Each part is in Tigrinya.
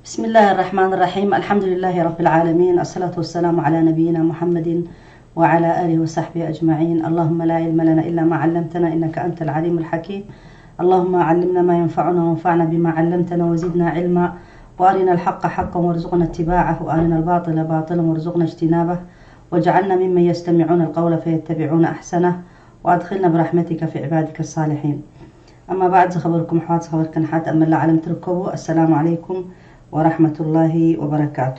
بسم الله الرحمن الرحيم. الحمد لله رب العالمين. الصلاة والسلام على نبينا محمد وعلى آله وصحبه أجمعين. اللهم لا علم لنا إلا ما علمتنا إنك أنت العليم الحكيم. اللهم علمنا ما ينفعنا وانفعنا بما علمتنا وزدنا علما، وأرنا الحق حقا وارزقنا اتباعه، وأرنا الباطل باطلا وارزقنا اجتنابه، واجعلنا ممن يستمعون القول فيتبعون أحسنه، وأدخلنا برحمتك في عبادك الصالحين. أما بعد، ዝኸበርኩም ኣሕዋት፣ ዝኸበርክን ኣሓት ኣብ መላእ ዓለም ትርከቡ፣ ኣሰላሙ ዓለይኩም ወራህመቱላሂ ወበረካቱ።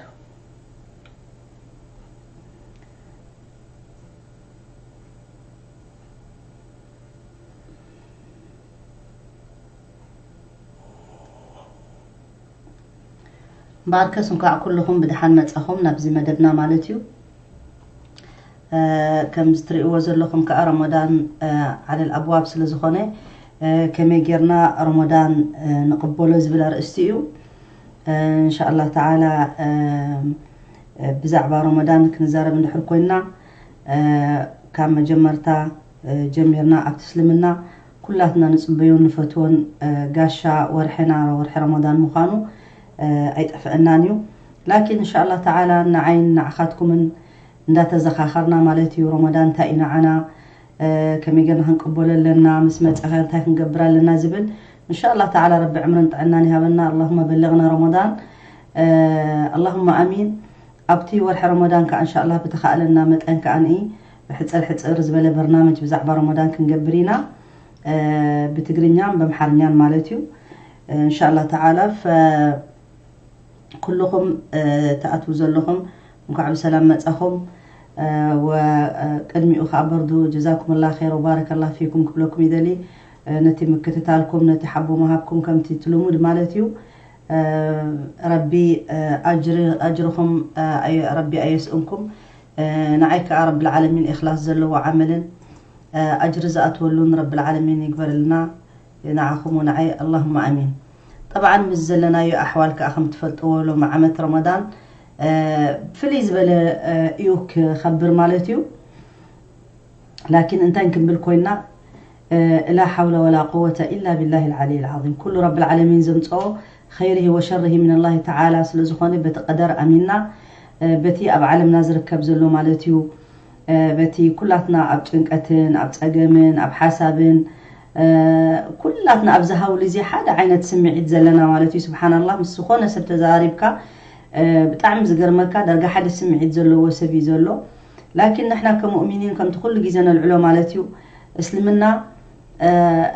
እምበኣርከስ እንኳዕ ኩልኹም ብደሓን መጻኹም ናብዚ መደብና ማለት እዩ። እ፣ ከምዚ ትርእይዎ ዘለኹም ከኣ ረመዳን፣ እ፣ ዓለል ኣብዋብ ስለ ዝኾነ፣ እ፣ ከመይ ጌርና ረመዳን፣ እ፣ ንቕበሎ ዝብል ኣርእስቲ እዩ። እ፣ እንሻኣላህ ተዓላ፣ እ፣ እ፣ ብዛዕባ ረመዳን ክንዛረብ እንድሕር ኮይንና፣ እ፣ ካብ መጀመርታ፣ እ፣ ጀሚርና ኣብቲ እስልምና ኩላትና ንጽበዮን ንፈትዎን፣ እ፣ ጋሻ ወርሕና ወርሒ ረመዳን ምዃኑ፣ እ፣ ኣይጠፍአናን እዩ። ላኪን እንሻኣላህ ተዓላ ንዓይን ንዓኻትኩምን እንዳተዘኻኸርና ማለት እዩ። ረመዳን እንታይ እዩ ንዓና፣ እ፣ ከመይ ጌርና ክንቅበሎ ኣለና፣ ምስ መጸኸ እንታይ ክንገብር ኣለና ዝብል። እንሻኣላህ ተዓላ ረቢ ዕምርን ጥዕናን ይሃበና። ኣላሁመ በልግና ረመዳን። እ፣ ኣላሁመ ኣሚን። ኣብቲ ወርሒ ረመዳን ከኣ እንሻኣላህ ብተኻእለና መጠን ከኣ ንኢ ብሕጽር ሕጽር ዝበለ በርናመጅ ብዛዕባ ረመዳን ክንገብር ኢና። እ፣ ብትግርኛን በምሓርኛን ማለት እዩ። እ፣ እንሻኣላህ ተዓላ ፈ-፣ ኩልኹም፣ እ፣ ትኣትዉ ዘለኹም እንኳዕ ብሰላም መጻኹም። እ፣ ወ-፣ እ፣ ቅድሚኡ ከኣ በርዱ ጀዛኩምላ ኸይር ወባረከላ ፊኩም ክብለኩም ይደሊ። እ፣ ነቲ ምክትታልኩም፣ ነቲ ሓቦ ምሃብኩም ከምቲ እቲ ልሙድ ማለት እዩ። እ፣ ረቢ፣ እ፣ ኣጅሪ-፣ ኣጅርኹም፣ እ፣ ኣየ-፣ ረቢ ኣየስእንኩም። እ፣ ንዓይ ከኣ ረብል ዓለሚን ኢኽላስ ዘለዎ ዓመልን፣ እ፣ ኣጅሪ ዝኣትወሉን ረብል ዓለሚን ይግበረልና። ንዓኹም ወንዓይ ኣላሁመ ኣሚን። ጠብዓን ምስ ዘለናዮ ኣሕዋል ከኣ ከም ትፈልጥዎ ሎሚ ዓመት ረመዳን፣ እ፣ ፍልይ ዝበለ፣ እ፣ እዩ ክኸብር ማለት እዩ። ላኪን እንታይ ክንብል ኮይና፣ እ፣ ላ ሓውለ ወላ ቁወተ ኢላ ቢላሂ ልዓሊይ ልዓዚም። ኩሉ ረብል ዓለሚን ዘምጽኦ ኸይርሂ ወሸርሂ ሚነላሂ ተዓላ ስለ ዝኾነ በቲ ቀደር ኣሚንና፣ እ፣ በቲ ኣብ ዓለምና ዝርከብ ዘሎ ማለት እዩ፣ እ፣ በቲ ኩላትና ኣብ ጭንቀትን ኣብ ጸገምን ኣብ ሓሳብን፣ እ፣ ኩላትና ኣብዚ ሃውሊ እዚ ሓደ ዓይነት ስምዒት ዘለና ማለት እዩ። ስብሓንላህ፣ ምስ ዝኾነ ሰብ ተዘራሪብካ፣ እ፣ ብጣዕሚ ዝገርመካ ዳርጋ ሓደ ስምዒት ዘለዎ ሰብ እዩ ዘሎ። ላኪን ንሕና ከሙእሚኒን ከምቲ ኩሉ ግዜ ነልዕሎ ማለት እዩ፣ እስልምና፣ እ፣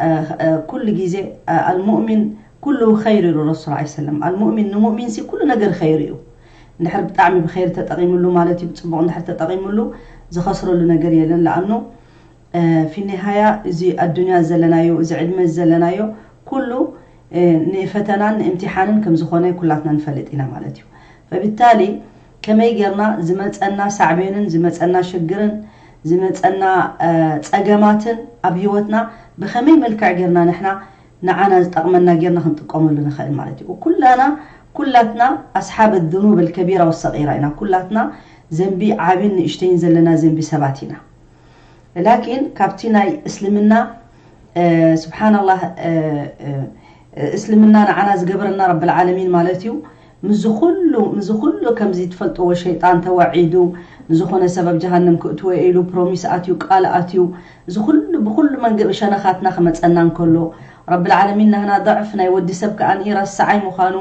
እ፣ እ፣ ኩሉ ግዜ፣ እ፣ ኣልሙእሚን ኩሉ ኸይር ኢሉ ረሱል ዐለይሂ ሰለም። ኣልሙእሚን ንሙእሚን ሲ ኩሉ ነገር ኸይር እዩ። እንድሕር ብጣዕሚ ብኸይር ተጠቒምሉ ማለት እዩ፣ ብጽቡቕ እንድሕር ተጠቒምሉ ዝኸስረሉ ነገር የለን። ለኣኑ፣ እ፣ ፊ ኒሃያ እዚ ኣዱንያ ዘለናዮ፣ እዚ ዕድመ ዘለናዮ ኩሉ፣ እ፣ ንፈተናን ንእምቲሓንን ከም ዝኾነ ኩላትና ንፈልጥ ኢና ማለት እዩ። ፈብታሊ ከመይ ጌርና ዝመጸና ሳዕቤንን ዝመጸና ሽግርን ዝመጸና፣ እ፣ ጸገማትን ኣብ ህይወትና ብኸመይ መልክዕ ጌርና ንሕና ንዓና ዝጠቕመና ጌርና ክንጥቀመሉ ንኽእል ማለት እዩ። ኩላና፣ ኩላትና ኣስሓብ ذنوب الكبيرة والصغيرة ኢና። ኩላትና ዘንቢ ዓብን ንእሽተይን ዘለና ዘንቢ ሰባት ኢና። ላኪን ካብቲ ናይ እስልምና፣ እ፣ ስብሓንላህ፣ እ፣ እ፣ እስልምና ንዓና ዝገበረና ረብል ዓለሚን ማለት እዩ። ምስዚ ኩሉ፣ ምስዚ ኩሉ ከምዚ ትፈልጥዎ ሸይጣን ተወዒዱ፣ ንዝኾነ ሰብ ኣብ ጀሃነም ክእትዎ ኢሉ ፕሮሚስ ኣትዩ፣ ቃል ኣትዩ፣ እዚ ኩሉ ብኩሉ መንገዲ ሸነኻትና ክመጸና እንከሎ፣ ረብል ዓለሚን ናህና ضعፍ ናይ ወዲ ሰብ ከኣ ረሳዓይ ምዃኑ፣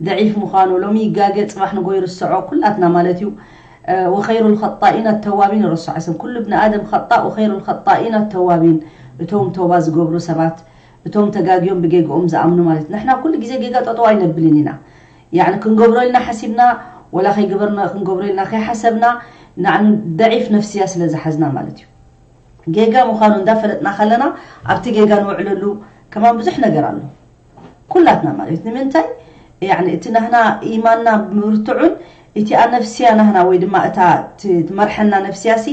ደዒፍ ምዃኑ፣ ሎሚ ይጋገ ጽባሕ ንጎ ይርስዖ ኩላትና ማለት እዩ። እ፣ ወኸይሩል ኸጣኢን ኣተዋቢን ረሱል ዐለይሂ ሰላም፣ ኩሉ ብኒ ኣደም ኸጣእ ወኸይሩል ኸጣኢን ኣተዋቢን፣ እቶም ተውባ ዝገብሩ ሰባት፣ እቶም ተጋግዮም ብጌግኦም ዝኣምኑ ማለት እዩ። ንሕና ኩሉ ግዜ ጌጋ ጠጠው ኣይነብልን ኢና። ያዕኒ ክንገብሮ ኢልና ሓሲብና ወላ ከይገበርና ክንገብሮ ኢልና ከይሓሰብና፣ ናዕኑ ደዒፍ ነፍስያ ስለ ዝሓዝና ማለት እዩ። ጌጋ ምዃኑ እንዳፈለጥና ከለና ኣብቲ ጌጋ ንውዕለሉ ከማን ብዙሕ ነገር ኣሎ። ኩላትና ማለት እዩ። ንምንታይ? ያዕኒ እቲ ናህና ኢማንና ብምብርትዑን እቲኣ ነፍስያ ናህና ወይ ድማ እታ ት-፣ ትመርሐና ነፍስያ ሲ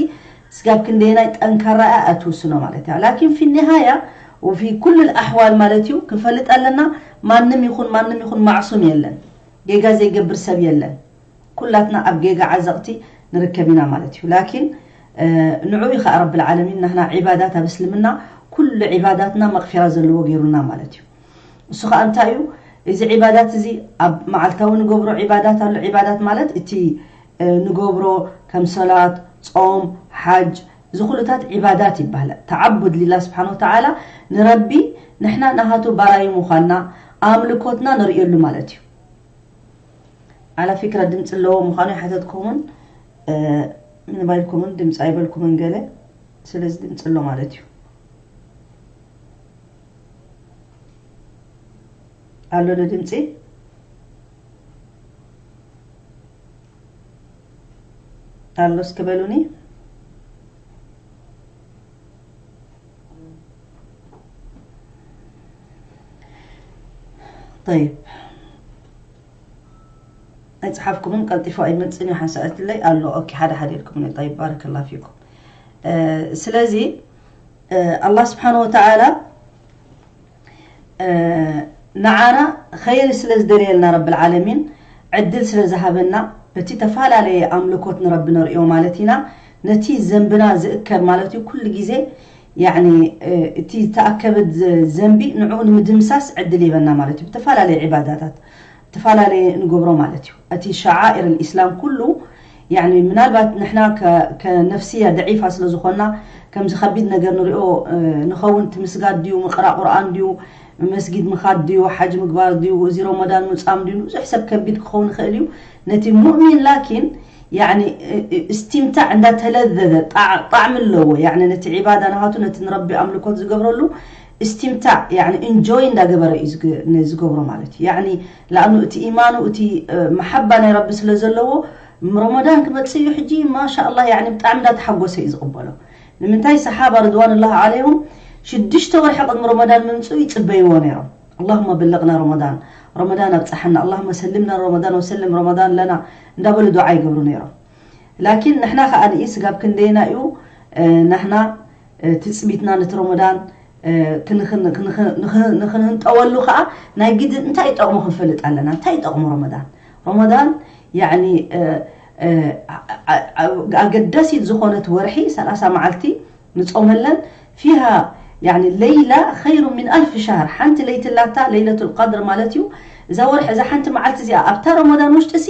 ስጋብ ክንደየናይ ጠንካራ እያ እትውስኖ ማለት እያ። ላኪን ፊ ኒሃያ ወፊ ኩል ኣሕዋል ማለት እዩ ክንፈልጥ ኣለና። ማንም ይኹን ማንም ይኹን ማዕሱም የለን። ጌጋ ዘይገብር ሰብ የለን። ኩላትና ኣብ ጌጋ ዓዘቕቲ ንርከብ ኢና ማለት እዩ። ላኪን፣ እ፣ ንዑ እዩ ኸዓ ረብል ዓለሚን ናህና ዒባዳት ኣብ እስልምና ኩሉ ዒባዳትና መቕፊራ ዘለዎ ገይሩና ማለት እዩ። እሱ ኸዓ እንታይ እዩ? እዚ ዒባዳት እዚ ኣብ መዓልታዊ ንገብሮ ዒባዳት ኣሎ። ዒባዳት ማለት እቲ ንገብሮ ከም ሰላት፣ ጾም፣ ሓጅ፣ እዚ ኩሉታት ዒባዳት ይባሃል። ተዓቡድ ሊላ ስብሓን ወተዓላ፣ ንረቢ ንሕና ናሃቱ ባራዩ ምዃንና ኣምልኮትና ነርእየሉ ማለት እዩ። ዓላ ፊክረ ድምፂ ኣለዎ ምዃኑ ይሓተትኩምን ምንባይልኩምን ድምፂ ኣይበልኩምን ገለ። ስለዚ ድምፂ ኣሎ ማለት እዩ። ኣሎ ዶ ድምፂ ኣሎ? እስኪ በሉኒ። طيب፣ ኣይፅሓፍኩምን ቀልጢፎ ኣይመፅን እዩ። ሓንሳኣትለይ ኣሎ። ኦኬ፣ ሓደ ሓደ ኢልኩምን። طيب፣ ባረከላ ፊኩም። ስለዚ ኣላህ ስብሓን ወተዓላ ንዓና ኸይሪ ስለ ዝደልየልና፣ ረብል ዓለሚን ዕድል ስለ ዝሃበና፣ በቲ ተፈላለየ ኣምልኮት ንረቢ ነርእዮ ማለት ኢና። ነቲ ዘንብና ዝእከብ ማለት እዩ። ኩሉ ግዜ ያኒ እቲ ዝተኣከበ ዘንቢ ንዕኡ ንምድምሳስ ዕድል ይበና ማለት እዩ። ብተፈላለየ ዒባዳታት ተፈላለየ ንገብሮ ማለት እዩ። እቲ ሸዓኢር ልኢስላም ኩሉ ያኒ ምናልባት ንሕና ከነፍስያ ደዒፋ ስለ ዝኾንና ከምዚ ከቢድ ነገር ንሪኦ ንኸውን። እቲ ምስጋድ ድዩ፣ ምቕራእ ቁርኣን ድዩ፣ መስጊድ ምኻድ ድዩ፣ ሓጅ ምግባር ድዩ፣ እዚ ረመዳን ምጻም ድዩ፣ ብዙሕ ሰብ ከቢድ ክኸውን ይኽእል እዩ። ነቲ ሙእሚን ላኪን ያኒ እስትምታዕ እንዳተለዘዘ ጣዕሚ ኣለዎ። ያኒ ነቲ ዒባዳ ናሃቱ ነቲ ንረቢ ኣምልኮት ዝገብረሉ እስትምታዕ ያኒ እንጆይ እንዳገበረ እዩ ዝገብሮ ማለት እዩ። ያኒ ለኣኑ እቲ ኢማኑ እቲ መሓባ ናይ ረቢ ስለ ዘለዎ ረመዳን ክመጽእ እዩ ሕጂ ማሻ ኣላህ ያኒ ብጣዕሚ እንዳተሓጎሰ እዩ ዝቕበሎ። ንምንታይ ሰሓባ ርድዋንላህ ዓለይሁም ሽዱሽተ ወርሒ ቅድሚ ረመዳን ምምፅኡ ይፅበይዎ ነይሮም። اللهم بلغنا رمضان، ረመዳን ኣብፀሓና፣ اللهم سلمنا رمضان وسلم رمضان لنا እንዳበሉ ዱዓ ይገብሩ ነይሮም። ላኪን ንሕና ከዓ ንኢ ስጋብ ክንደይና እዩ ናህና ትፅቢትና ነቲ ረመዳን ንክንህንጠወሉ ከዓ ናይ ግድን እንታይ ይጠቕሙ ክንፈልጥ ኣለና። እንታይ ይጠቕሙ ረመዳን? ረመዳን ያኒ ኣገዳሲት ዝኾነት ወርሒ ሰላሳ መዓልቲ ንጾመለን ፊሃ ያኒ ለይላ ኸይሩ ሚን ኣልፍ ሻህር፣ ሓንቲ ለይቲ ላታ ለይለቱል ቀድር ማለት እዩ። እዛ ወርሒ እዛ ሓንቲ መዓልቲ እዚኣ ኣብታ ረመዳን ውሽጢ ሲ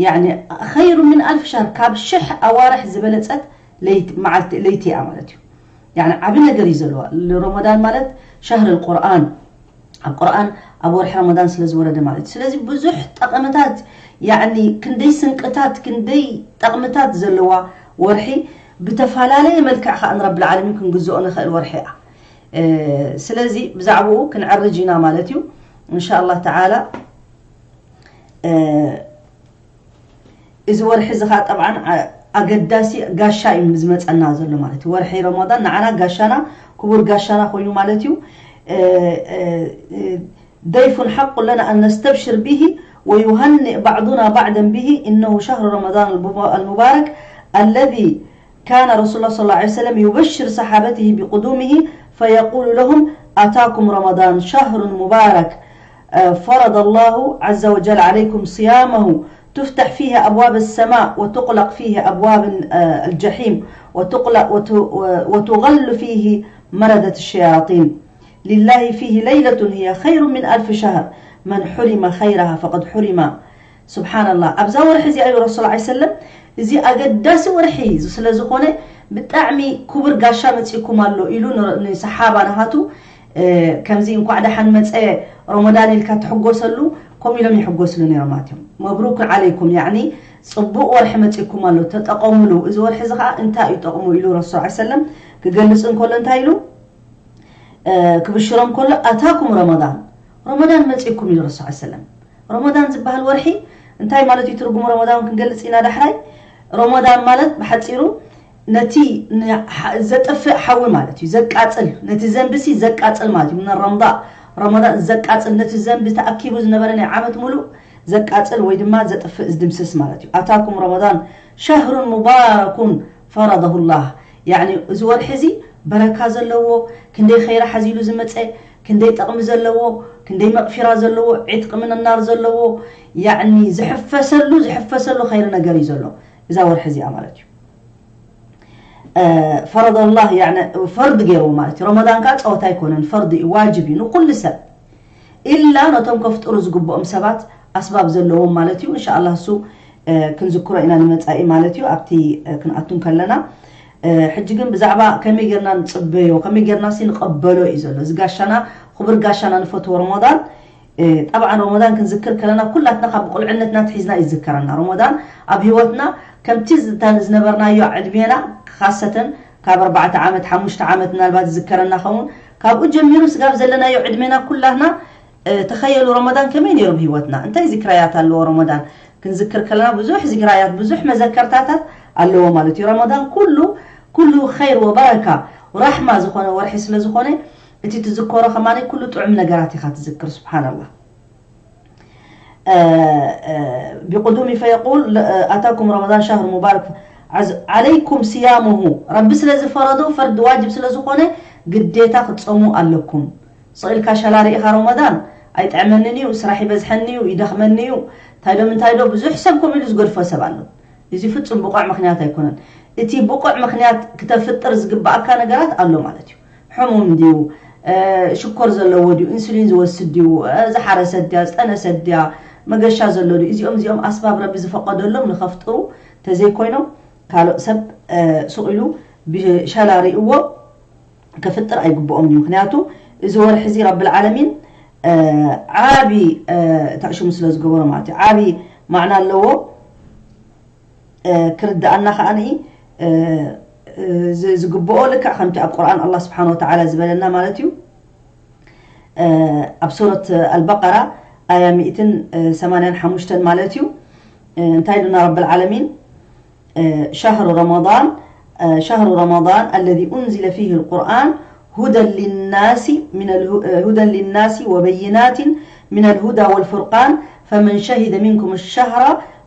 ያኒ ኸይሩ ሚን ኣልፍ ሻህር፣ ካብ ሽሕ ኣዋርሕ ዝበለጸት ለይቲ መዓልቲ ለይቲ እያ ማለት እዩ። ያኒ ዓቢ ነገር እዩ ዘለዋ። ረመዳን ማለት ሻህር ቁርኣን ኣብ ቁርኣን ኣብ ወርሒ ረመዳን ስለ ዝወረደ ማለት እዩ። ስለዚ ብዙሕ ጠቐምታት ያኒ ክንደይ ስንቅታት ክንደይ ጠቕምታት ዘለዋ ወርሒ ብተፈላለየ መልክዕ ከዓ ንረብል ዓለሚን ክንግዝኦ ንኽእል ወርሒ እያ። ስለዚ ብዛዕባኡ ክንዕርጅ ኢና ማለት እዩ። እንሻላ ተዓላ እዚ ወርሒ እዚ ከዓ ጠብዓን ኣገዳሲ ጋሻ እዩ ዝመፀና ዘሎ ማለት እዩ። ወርሒ ረመዳን ንዓና ጋሻና ክቡር ጋሻና ኮይኑ ማለት እዩ። ضيف حق لنا أن نستبشر به ويهنئ بعضنا بعضا به إنه شهر رمضان المبارك الذي كان رسول الله صلى الله عليه وسلم يبشر صحابته بقدومه فيقول لهم أتاكم رمضان شهر مبارك فرض الله عز وجل عليكم صيامه تفتح فيه أبواب السماء وتغلق فيه أبواب الجحيم وتغلق وتغل فيه مردة الشياطين لله فيه ليلة هي خير من ألف شهر من حرم خيرها فقد حرم سبحان الله. أبزا ورح زي أيها الرسول عليه وسلم زي أقداس ورحي زي سلزخونه بتعمي كبر قاشا متسيكم الله إلو نصحابة نهاتو ከምዚ እንኳዕ ደሓን መፀ ረመዳን ኢልካ ትሕጎሰሉ ከምኡ ኢሎም ይሕጎስሉ ነይሮም ማለት እዮም። መብሩክን ዓለይኩም ያኒ ፅቡቕ ወርሒ መፂኩም ኣሎ ተጠቐሙሉ። እዚ ወርሒ እዚ ከዓ እንታይ እዩ ጠቕሙ ኢሉ ረሱል ዓ ሰለም ክገልፅ እንከሎ እንታይ ኢሉ ክብሽሮም ከሎ ኣታኩም ረመዳን ረመዳን መፂኩም ኢሉ ረሱል ዓ ሰለም። ረመዳን ዝበሃል ወርሒ እንታይ ማለት እዩ ትርጉሙ ረመዳን ክንገልፅ ኢና ዳሕራይ። ረመዳን ማለት ብሓፂሩ ነቲ ዘጥፍእ ሓዊ ማለት እዩ። ዘቃፅል ነቲ ዘንብሲ ዘቃፅል ማለት እዩ። ምን ረምዳ ረመዳን ዘቃፅል ነቲ ዘንቢ ተኣኪቡ ዝነበረ ናይ ዓመት ሙሉእ ዘቃፅል ወይ ድማ ዘጥፍእ ዝድምስስ ማለት እዩ። ኣታኩም ረመዳን ሸህሩን ሙባረኩን ፈረደሁ ላህ። ያኒ እዚ ወርሒ እዚ በረካ ዘለዎ ክንደይ ኸይራ ሓዚሉ ዝመፀ ክንደይ ጠቕሚ ዘለዎ ክንደይ መቕፊራ ዘለዎ ዒትቂ ምንናር ዘለዎ ያኒ ዝሕፈሰሉ ዝሕፈሰሉ ኸይሪ ነገር እዩ ዘሎ እዛ ወርሒ እዚኣ ማለት እዩ። ፈረደ ላህ ፈርድ ገይርዎ ማለት እዩ። ረመዳን ከዓ ፀወታ ኣይኮነን፣ ፈርድ እዩ፣ ዋጅብ እዩ ንኩሉ ሰብ። ኢላ ነቶም ከፍጥሩ ዝግብኦም ሰባት ኣስባብ ዘለዎም ማለት እዩ። እንሻኣላ እሱ ክንዝክሮ ኢና ንመጻኢ ማለት እዩ ኣብቲ ክንኣቱ ከለና። ሕጂ ግን ብዛዕባ ከመይ ጌርና ንጽበዮ፣ ከመይ ጌርና ሲ ንቐበሎ እዩ ዘሎ። እዚ ጋሻና፣ ክቡር ጋሻና ንፈትዎ ረመዳን። ጠብዓን ረመዳን ክንዝክር ከለና ኩላትና ካብ ቁልዕነትና ትሒዝና እዩ ዝዝከረና። ረመዳን ኣብ ህይወትና ከምቲ ዝነበርናዮ ዕድሜና፣ ካሰተን ካብ ኣርባዕተ ዓመት፣ ሓሙሽተ ዓመት ምናልባት ዝዝከረና ኸውን፣ ካብኡ ጀሚሩ ስጋብ ዘለናዮ ዕድሜና ኩላትና ተኸየሉ ረመዳን ከመይ ነይሩ ብህይወትና? እንታይ ዝክራያት ኣለዎ ረመዳን? ክንዝክር ከለና ብዙሕ ዝክራያት፣ ብዙሕ መዘከርታታት ኣለዎ ማለት እዩ። ረመዳን ኩሉ ኩሉ ኸይር ወበረካ ራሕማ ዝኾነ ወርሒ ስለ ዝኾነ፣ እቲ ትዝከሮ ከማኒ ኩሉ ጥዑም ነገራት ኢኻ ትዝክር። ስብሓንላህ። ብቁዱሚ ፈየቁል ኣታኩም ረመዳን ሻህር ሙባረክ ዓለይኩም ስያሙሁ፣ ረቢ ስለ ዝፈረዶ ፈርድ ዋጅብ ስለ ዝኾነ ግዴታ ክትፀሙ ኣለኩም። ስቕ ኢልካ ሸላ ርኢኻ ረመዳን ኣይጥዕመንን እዩ፣ ስራሕ ይበዝሐኒ እዩ፣ ይደኽመኒ እዩ፣ እንታይ ዶ ምንታይ ዶ፣ ብዙሕ ሰብ ከምኡ ኢሉ ዝገድፎ ሰብ ኣሎ። እዚ ፍጹም ብቑዕ ምኽንያት ኣይኮነን። እቲ ብቑዕ ምኽንያት ክተፍጥር ዝግብኣካ ነገራት ኣሎ ማለት እዩ። ሕሙም ድዩ፣ ሽኮር ዘለዎ ድዩ፣ ኢንሱሊን ዝወስድ ድዩ፣ ዝሓረሰት ድያ፣ ዝጠነሰት ድያ፣ መገሻ ዘሎ ድዩ፣ እዚኦም እዚኦም ኣስባብ ረቢ ዝፈቀደሎም ንኸፍጥሩ ተዘይኮይኖም ካልእ ሰብ ስቕ ኢሉ ብሸላ ርእዎ ከፍጥር ኣይግብኦም እዩ። ምክንያቱ እዚ ወርሒ እዚ ረብል ዓለሚን ዓቢ ተዕሽሙ ስለ ዝገበሮ ማለት እዩ። ዓቢ ማዕና ኣለዎ። ክርድኣና ከኣ ዝግብኦ ልክዕ ከምቲ ኣብ ቁርኣን ኣላ ስብሓን ወተዓላ ዝበለና ማለት እዩ። ኣብ ሱረት ኣልበቀራ ኣያ ሚእትን ሰማንያን ሓሙሽተን ማለት እዩ። እንታይ ኢሉና ረብል ዓለሚን? شهر رمضان شهر رمضان الذي أنزل فيه القرآن هدى للناس من هدى للناس وبينات من الهدى والفرقان فمن شهد منكم الشهر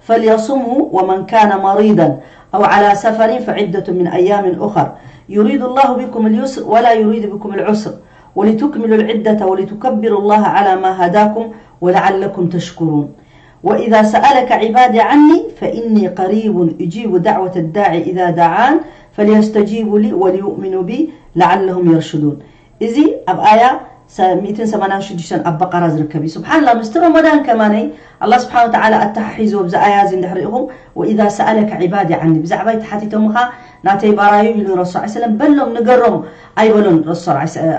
فليصمه ومن كان مريضا أو على سفر فعدة من أيام أخر يريد الله بكم اليسر ولا يريد بكم العسر ولتكملوا العدة ولتكبروا الله على ما هداكم ولعلكم تشكرون وإذا سألك عبادي عني فإني قريب أجيب دعوة الداع إذا دعان فليستجيبوا لي وليؤمنوا بي لعلهم يرشدون. እዚ ኣብ ኣያ ሚእትን ሰማንያን ሽዱሽተን ኣብ በቀራ ዝርከብ እዩ። ስብሓንላ ምስቲ ረመዳን ከማነይ ኣላ ስብሓን ወተዓላ ኣተሓሒዝዎ ብዚ ኣያ እዚ እንድሕር ኢኹም ወኢዛ ሰኣለከ ዒባዲ ዓኒ ብዛዕባይ ተሓቲቶምኻ ናተይ ባራዩ ኢሉ ረሱ ሰለም በሎም ንገሮም ኣይበሎን ረሱ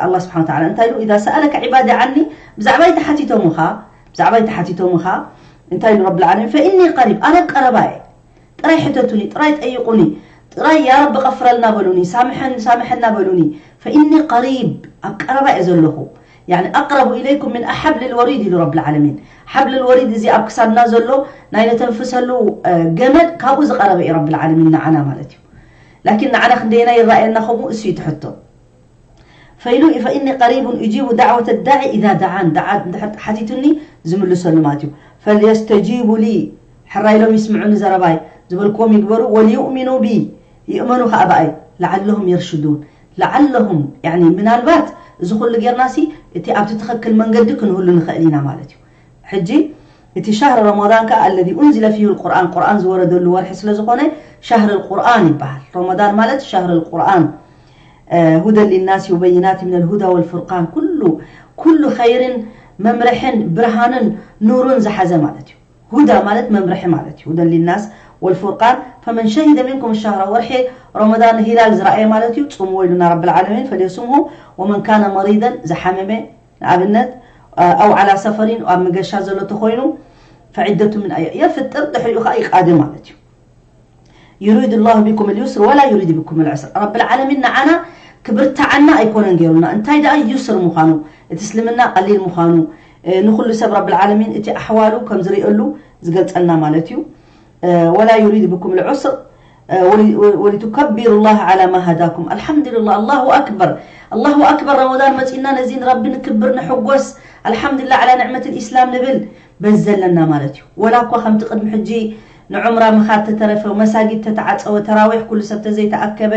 ኣላ ስብሓን ወተዓላ እንታይ ኢሉ ኢዛ ሰኣለከ ዒባዲ ዓኒ ብዛዕባይ ተሓቲቶምኻ ብዛዕባይ ተሓቲቶምኻ እንታይ ኢሉ ረብል ዓለሚን ፈኢኒ ቀሪብ ኣነ ቀረባ እየ ጥራይ ሕተቱኒ ጥራይ ጠይቁኒ ጥራይ ያረቢ ቀፍረልና በሉኒ ሳምሐን ሳምሐና በሉኒ ፈኢኒ ቀሪብ ኣብ ቀረባ እየ ዘለኹ يعني أقرب إليكم من أحبل الوريد ኢሉ ረብል ዓለሚን ሓብል ልወሪድ እዚ ኣብ ክሳድና ዘሎ ናይ ነተንፍሰሉ ገመድ ካብኡ ዝቐረበ እዩ ረብል ዓለሚን ንዓና ማለት እዩ ላኪን ንዓና ክንደየና ይረኣየና ከምኡ እሱ እዩ ትሕቶ ፈኢሉ ፈኢኒ ቀሪቡን እጂቡ ዳዕወተ ዳዒ ኢዛ ደዓን ደዓ እንድሕር ሓቲቱኒ ዝምልሰሉ ማለት እዩ ፈልየስተጂቡ ሊ ሕራይ ኢሎም ይስምዑኒ ዘረባይ ዝበልክዎም ይግበሩ ወልዩእሚኑ ቢ ይእመኑ ከዓ ብኣይ ለዓለሁም የርሽዱን ለዓለሁም ያኒ ምናልባት እዚ ኩሉ ጌርናሲ እቲ ኣብቲ ትኽክል መንገዲ ክንህሉ ንኽእል ኢና ማለት እዩ ሕጂ እቲ ሻህር ረመዳን ከዓ الذي أنزل فيه القرآن ቁርኣን ዝወረደሉ ወርሒ ስለ ዝኾነ ሻህር ቁርኣን ይበሃል ረመዳን ማለት ሻህር ቁርኣን هدى للناس وبينات من الهدى والفرقان ኩሉ ኩሉ ኸይርን መምርሕን ብርሃንን ኑርን ዝሓዘ ማለት እዩ هدى ማለት መምርሒ ማለት እዩ هدى للناس والفرقان فمن شهد منكم الشهر ወርሒ ረመዳን ሂላል ዝረኣየ ማለት እዩ ጽምዎ ኢሉና ረብል ዓለሚን فليصمه ومن كان مريضا ዝሓመመ ንኣብነት أو على سفر ኣብ መገሻ ዘሎ ተኾይኑ فعدة من أيام የፍጥር ድሕሪኡ ከዓ ይቃደ ማለት እዩ يريد الله بكم اليسر ولا يريد بكم العسر ረብል ዓለሚን ንዓና ክብርትዓና ኣይኮነን ገይሩና እንታይ ደኣ ዩስር ምዃኑ እቲ እስልምና ቀሊል ምዃኑ ንኩሉ ሰብ ረብል ዓለሚን እቲ ኣሕዋሉ ከም ዝሪእሉ ዝገልጸልና ማለት እዩ ولا يريد بكم العسر ولتكبروا الله على ما هداكم الحمد لله الله أكبر الله أكبر ረመዳን መጺና ነዚ ንረቢ ንክብር ንሕጎስ الحمد لله على نعمة الإسلام ንብል በዚ ዘለና ማለት እዩ ወላ እኳ ከምቲ ቅድሚ ሕጂ ንዑምራ ምኻድ ተተረፈ መሳጊድ ተተዓጸወ ተራዊሕ ኩሉ ሰብ ተዘይተኣከበ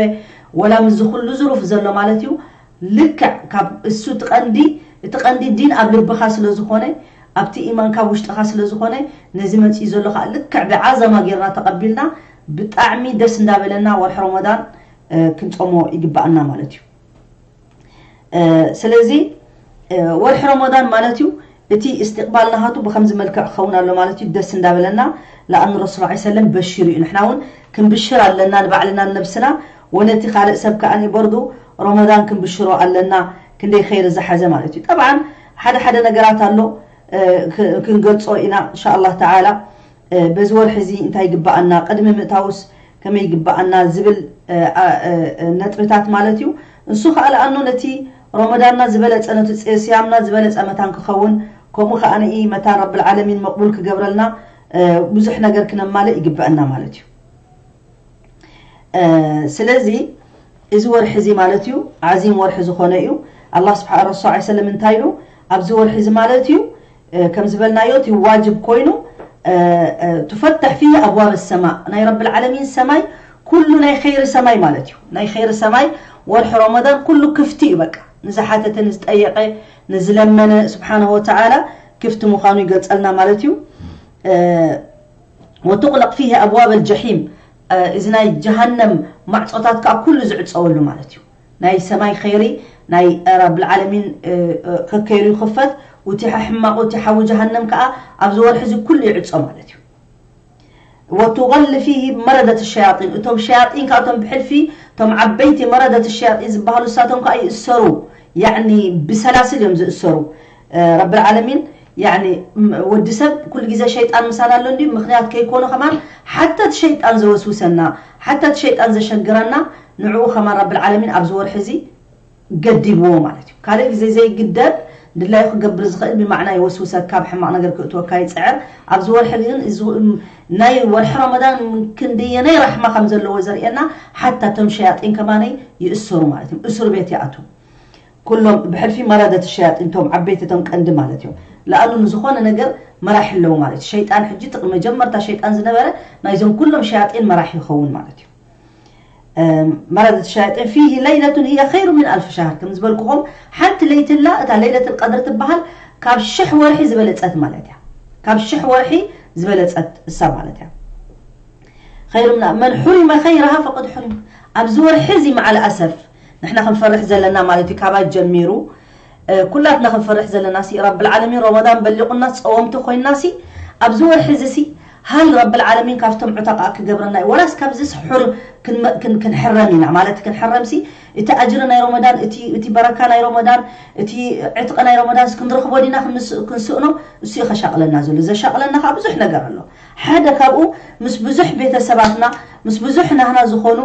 ወላ ምስዚ ኩሉ ዝሩፍ ዘሎ ማለት እዩ ልክዕ ካብ እሱ እቲ ቀንዲ እቲ ቀንዲ ዲን ኣብ ልብኻ ስለ ዝኾነ ኣብቲ ኢማን ካብ ውሽጥኻ ስለ ዝኾነ ነዚ መፂኡ ዘሎ ከዓ ልክዕ ብዓዘማ ጌርና ተቐቢልና ብጣዕሚ ደስ እንዳበለና ወርሒ ረመዳን ክንፀሞ ይግባኣና ማለት እዩ ስለዚ ወርሒ ረመዳን ማለት እዩ እቲ እስትቕባል ናሃቱ ብኸምዚ መልክዕ ክኸውን ኣሎ ማለት እዩ። ደስ እንዳበለና፣ ለኣኑ ረሱል ላ ሰለም በሽሩ እዩ። ንሕና እውን ክንብሽር ኣለና ንባዕልና ንነብስና፣ ወነቲ ካልእ ሰብ ከኣ በርዱ ረመዳን ክንብሽሮ ኣለና፣ ክንደይ ኸይር ዝሓዘ ማለት እዩ። ጠብዓን ሓደ ሓደ ነገራት ኣሎ፣ እ፣ ክ-፣ ክንገልጾ ኢና እንሻ ኣላህ ተዓላ። እ፣ በዚ ወርሒ እዚ እንታይ ይግብኣና፣ ቅድሚ ምእታውስ ከመይ ይግብኣና ዝብል፣ እ፣ ኣ-፣ እ፣ እ፣ ነጥብታት ማለት እዩ። ንሱ ከኣ ለኣኑ ነቲ ረመዳንና ዝበለጸ፣ ነቲ ጽ-፣ ስያምና ዝበለጸ መታን ክኸውን፣ ከምኡ ከኣ ንኢ መታን ረብል ዓለሚን መቕቡል ክገብረልና፣ እ፣ ብዙሕ ነገር ክነማልእ ይግብኣና ማለት እዩ። እ፣ ስለዚ እዚ ወርሒ እዚ ማለት እዩ ዓዚም ወርሒ ዝኾነ እዩ። ኣላህ ስብሓ-፣ ረሱል ሰለላሁ ዐለይሂ ወሰለም እንታይ ኢሉ ኣብዚ ወርሒ እዚ ማለት እዩ፣ እ፣ ከም ዝበልናዮ እቲ ዋጅብ ኮይኑ፣ እ፣ እ፣ ትፈተሕ ፊህ ኣብዋብ ሰማእ፣ ናይ ረብል ዓለሚን ሰማይ፣ ኩሉ ናይ ኸይሪ ሰማይ ማለት እዩ። ናይ ኸይሪ ሰማይ ወርሒ ረመዳን ኩሉ ክፍቲ እዩ። በቃ ንዝሓተተ፣ ንዝጠየቀ፣ ንዝለመነ ስብሓነሁ ወተዓላ ክፍቲ ምዃኑ ይገልጸልና ማለት እዩ። እ፣ ወቱቕለቕ ፊህ ኣብዋብ ኣልጀሒም፣ እ፣ እዚ ናይ ጀሃነም ማዕጾታት ከዓ ኩሉ ዝዕጸወሉ ማለት እዩ። ናይ ሰማይ ኸይሪ ናይ ረብል ዓለሚን፣ እ፣ እ፣ ከከይሩ ይኽፈት፣ እቲ ሕማቑ፣ እቲ ሓዊ ጀሃነም ከዓ ኣብዚ ወርሒ እዚ ኩሉ ይዕጾ ማለት እዩ። ወቱገል ፊህ መረደት ሸያጢን፣ እቶም ሸያጢን ከዓ እቶም ብሕልፊ፣ እቶም ዓበይቲ መረደት ሸያጢን ዝበሃሉ እሳቶም ከዓ ይእሰሩ፣ ያዕኒ ብሰላስል እዮም ዝእሰሩ። እ፣ ረብል ዓለሚን፣ ያዕኒ፣ ም-፣ ወዲ ሰብ ኩሉ ግዜ ሸይጣን ምሳና ኣሎ እንዲ፣ ምኽንያት ከይኮኑ ከማን ሓታ እቲ ሸይጣን ዘወስውሰና፣ ሓታ እቲ ሸይጣን ዘሸግረና፣ ንዕኡ ከማን ረብል ዓለሚን ኣብዚ ወርሒ እዚ ገዲብዎ ማለት እዩ። ካልእ ግዜ ዘይግደብ ድላዩ ክገብር ዝኽእል ብማዕና ይወስውሰካ፣ ኣብ ሕማቕ ነገር ክእትወካ ይጽዕር። ኣብዚ ወርሒ ግን እዚ፣ ም-፣ ናይ ወርሒ ረመዳን ክንደየናይ ራሕማ ከም ዘለዎ ዘርእየና፣ ሓታ እቶም ሸያጢን ከማነይ ይእሰሩ ማለት እዩ። እስር ቤት ይኣትዉ። ኩሎም ብሕልፊ መረደት ሸያጢን፣ እቶም ዓበይቲ፣ እቶም ቀንዲ ማለት እዩ። ለኣኑ ንዝኾነ ነገር መራሒ ኣለዉ ማለት እዩ። ሸይጣን ሕጂ ጥቕ-፣ መጀመርታ ሸይጣን ዝነበረ ናይዞም ኩሎም ሸያጢን መራሒ ይኸውን ማለት እዩ። እም፣ መረደት ሸያጢን ፊሂ ለይለቱን ሂየ ኸይሩ ምን ኣልፍ ሸህር። ከም ዝበልኩኹም፣ ሓንቲ ለይትላ፣ እታ ለይለቱል ቀድር ትበሃል፣ ካብ ሽሕ ወርሒ ዝበለጸት ማለት እያ። ካብ ሽሕ ወርሒ ዝበለጸት እሳ ማለት እያ። ኸይሩ ምን፣ መን ሑሪመ ኸይረሃ ፈቀድ ሑሪም። ኣብዚ ወርሒ እዚ መዓል ኣሰፍ ንሕና ክንፈርሕ ዘለና ማለት እዩ። ካባ ጀሚሩ፣ እ፣ ኩላትና ክንፈርሕ ዘለና ሲ ረብል ዓለሚን ረመዳን በሊቑና ጸወምቲ ኮይና ሲ ኣብዚ ወርሒ እዚ ሲ ሃል ረብል ዓለሚን ካብቶም ዑተቃ ክገብረና እዩ። ወላስ ካብዚ ስሑር ክን-፣ ክን-፣ ክንሕረም ኢና ማለት ክንሕረም ሲ እቲ ኣጅሪ ናይ ረመዳን፣ እቲ፣ እቲ በረካ ናይ ረመዳን፣ እቲ ዕጥቂ ናይ ረመዳን ሲ ክንረኽቦ ዲና ክንስ-፣ ክንስእኖ እሱ እዩ ከሻቕለና ዘሎ። ዘሻቕለና ከዓ ብዙሕ ነገር ኣሎ። ሓደ ካብኡ ምስ ብዙሕ ቤተሰባትና፣ ምስ ብዙሕ ናህና ዝኾኑ፣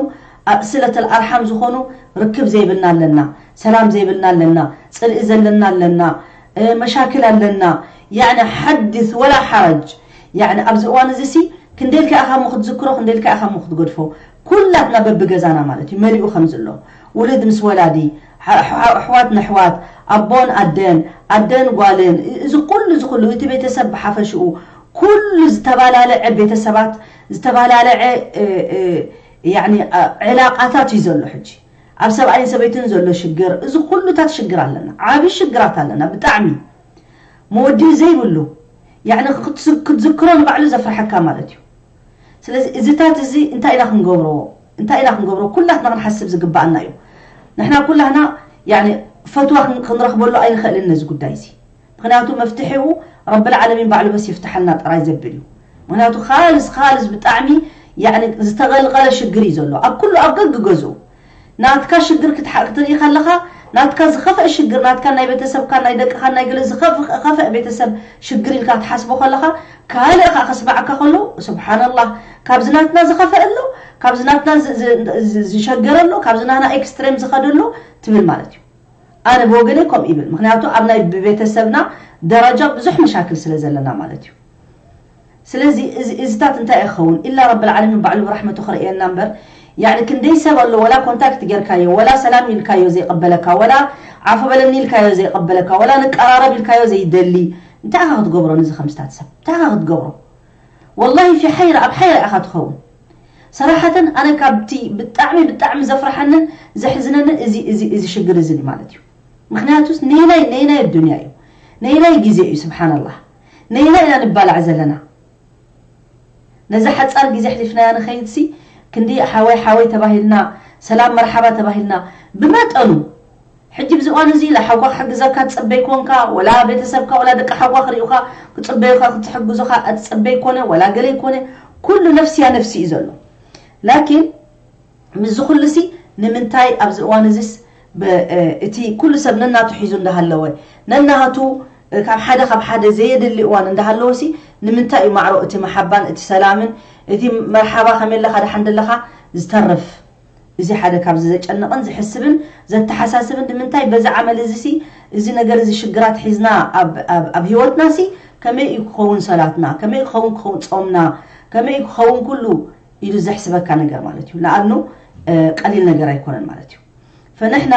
ኣ-፣ ስለተል ኣርሓም ዝኾኑ ርክብ ዘይብልና ኣለና፣ ሰላም ዘይብልና ኣለና፣ ጽልኢ ዘለና ኣለና፣ እ፣ መሻክል ኣለና። ያዕኒ ሓድስ ወላ ሓረጅ። ያዕኒ ኣብዚ እዋን እዚ ሲ ክንደልካ ኢኻ እሞ ክትዝክሮ፣ ክንደልካ ኢኻ እሞ ክትገድፎ። ኩላትና በብገዛና ማለት እዩ መሊኡ ከም ዘሎ። ውሉድ ምስ ወላዲ፣ ሓ-፣ ሓ-፣ ኣሕዋት ንኣሕዋት፣ ኣቦን ኣደን፣ ኣደን ጓልን፣ እ-፣ እዚ ኩሉ፣ እዚ ኩሉ፣ እቲ ቤተሰብ ብሓፈሽኡ፣ ኩሉ ዝተባላለዐ ቤተሰባት፣ ዝተባላለዐ፣ እ፣ እ፣ ያዕኒ፣ እ፣ ዕላቃታት እዩ ዘሎ ሕጂ። ኣብ ሰብኣይን ሰበይትን ዘሎ ሽግር፣ እዚ ኩሉታት ሽግር ኣለና። ዓቢ ሽግራት ኣለና፣ ብጣዕሚ። መወዲኡ ዘይብሉ፣ ያዕኒ ክትዝ-፣ ክትዝክሮ ንባዕሉ ዘፍርሐካ ማለት እዩ። ስለዚ እዚታት እዚ እንታይ ኢና ክንገብሮ? እንታይ ኢና ክንገብሮ? ኩላትና ክንሓስብ ዝግባኣና እዩ። ንሕና ኩላህና፣ ያዕኒ፣ ፈትዋ ክን-፣ ክንረኽበሉ ኣይንኽእልን ነዚ ጉዳይ እዚ። ምኽንያቱ መፍትሒኡ ረብል ዓለሚን ባዕሉ በስ ይፍትሓልና ጥራይ ዘብል እዩ። ምኽንያቱ ካልስ፣ ካልስ ብጣዕሚ፣ ያዕኒ፣ ዝተቐልቀለ ሽግር እዩ ዘሎ። ኣብ ኩሉ፣ ኣብ ገግገዝኡ። ናትካ ሽግር ክትሓ-፣ ክትርኢ ከለኻ፣ ናትካ ዝኸፍአ ሽግር፣ ናትካ ናይ ቤተሰብካ፣ ናይ ደቅኻ፣ ናይ ገለ ዝኸፍ-፣ ዝኸፍአ ቤተሰብ ሽግር ኢልካ ትሓስቦ ከለኻ፣ ካልእ ኸኣ ከስምዓካ ከሎ፣ ሱብሓነላህ፣ ካብዚ ናትና ዝኸፍአ ኣሎ፣ ካብዚ ናትና ዝ-፣ ዝ-፣ ዝ-፣ ዝሸገረ ኣሎ፣ ካብዚ ናትና ኤክስትሬም ዝኸደ ኣሎ ትብል ማለት እዩ። ኣነ ብወገነይ ከምኡ ይብል። ምኽንያቱ ኣብ ናይ ብቤተሰብና ደረጃ ብዙሕ መሻክል ስለ ዘለና ማለት እዩ። ስለዚ እዚ፣ እዚታት እንታይ ይኸውን? ኢላ ረብል ዓለሚን ባዕሉ ብራሕመቱ ክርእየና እምበር፣ ያዕኒ ክንደይ ሰብ ኣሎ፣ ወላ ኮንታክት ጌርካዮ፣ ወላ ሰላም ኢልካዮ ዘይቀበለካ፣ ወላ ዓፉ በለኒ ኢልካዮ ዘይቀበለካ፣ ወላ ንቀራረብ ኢልካዮ ዘይደሊ። እንታይ ኢኻ ክትገብሮ ነዚ ከምስታት ሰብ? እንታይ ኢኻ ክትገብሮ? ወላሂ ፊ ሓይራ፣ ኣብ ሓይራ ኢኻ ትኸውን። ሰራሓተን ኣነ ካብቲ ብጣዕሚ፣ ብጣዕሚ ዘፍርሓንን ዘሕዝነንን እዚ፣ እዚ፣ እዚ ሽግር እዚ እዩ ማለት እዩ። ምኽንያቱስ ነየናይ፣ ነየናይ ኣዱንያ እዩ? ነየናይ ግዜ እዩ? ስብሓንላህ። ነየናይ ኢና ንባላዕ ዘለና? ነዛ ሓጻር ግዜ ኣሕሊፍናያ ንኸይድሲ፣ ክንዲ ሓወይ ሓወይ ተባሂልና፣ ሰላም መርሓባ ተባሂልና፣ ብመጠኑ፣ ሕጂ ብዚ እዋን እዚ ላሓውካ ክሕግዘካ ትጽበይ ኮንካ፣ ወላ ቤተሰብካ፣ ወላ ደቂ ሓውካ ክርእዩኻ ክጽበዩኻ፣ ክትሕግዙኻ ትጽበይ ኮነ፣ ወላ ገለ ይኮነ፣ ኩሉ ነፍስያ ነፍሲ እዩ ዘሎ። ላኪን ምስዚ ኩሉሲ ንምንታይ ኣብዚ እዋን እዚስ ብ-፣ እ፣ እቲ ኩሉ ሰብ ነናቱ ሒዙ እንዳሃለወ፣ ነናቱ፣ እ፣ ካብ ሓደ ካብ ሓደ ዘየድሊ እዋን እንዳሃለወሲ፣ ንምንታይ እዩ ማዕሮ እቲ መሓባን እቲ ሰላምን እቲ መርሓባ ከመይ ኣለኻ ደሓን ደለኻ ዝተርፍ? እዚ ሓደ ካብዚ ዘጨንቕን ዝሕስብን ዘተሓሳስብን፣ ንምንታይ በዚ ዓመል እዚሲ፣ እዚ ነገር እዚ ሽግራት ሒዝና ኣብ፣ ኣብ፣ ኣብ ህይወትናሲ ከመይ እዩ ክኸውን ሰላትና? ከመይ ክኸውን፣ ክኸውን ጾምና? ከመይ እዩ ክኸውን ኩሉ ኢሉ ዘሕስበካ ነገር ማለት እዩ። ንኣኑ፣ እ፣ ቀሊል ነገር ኣይኮነን ማለት እዩ። ፈንሕና፣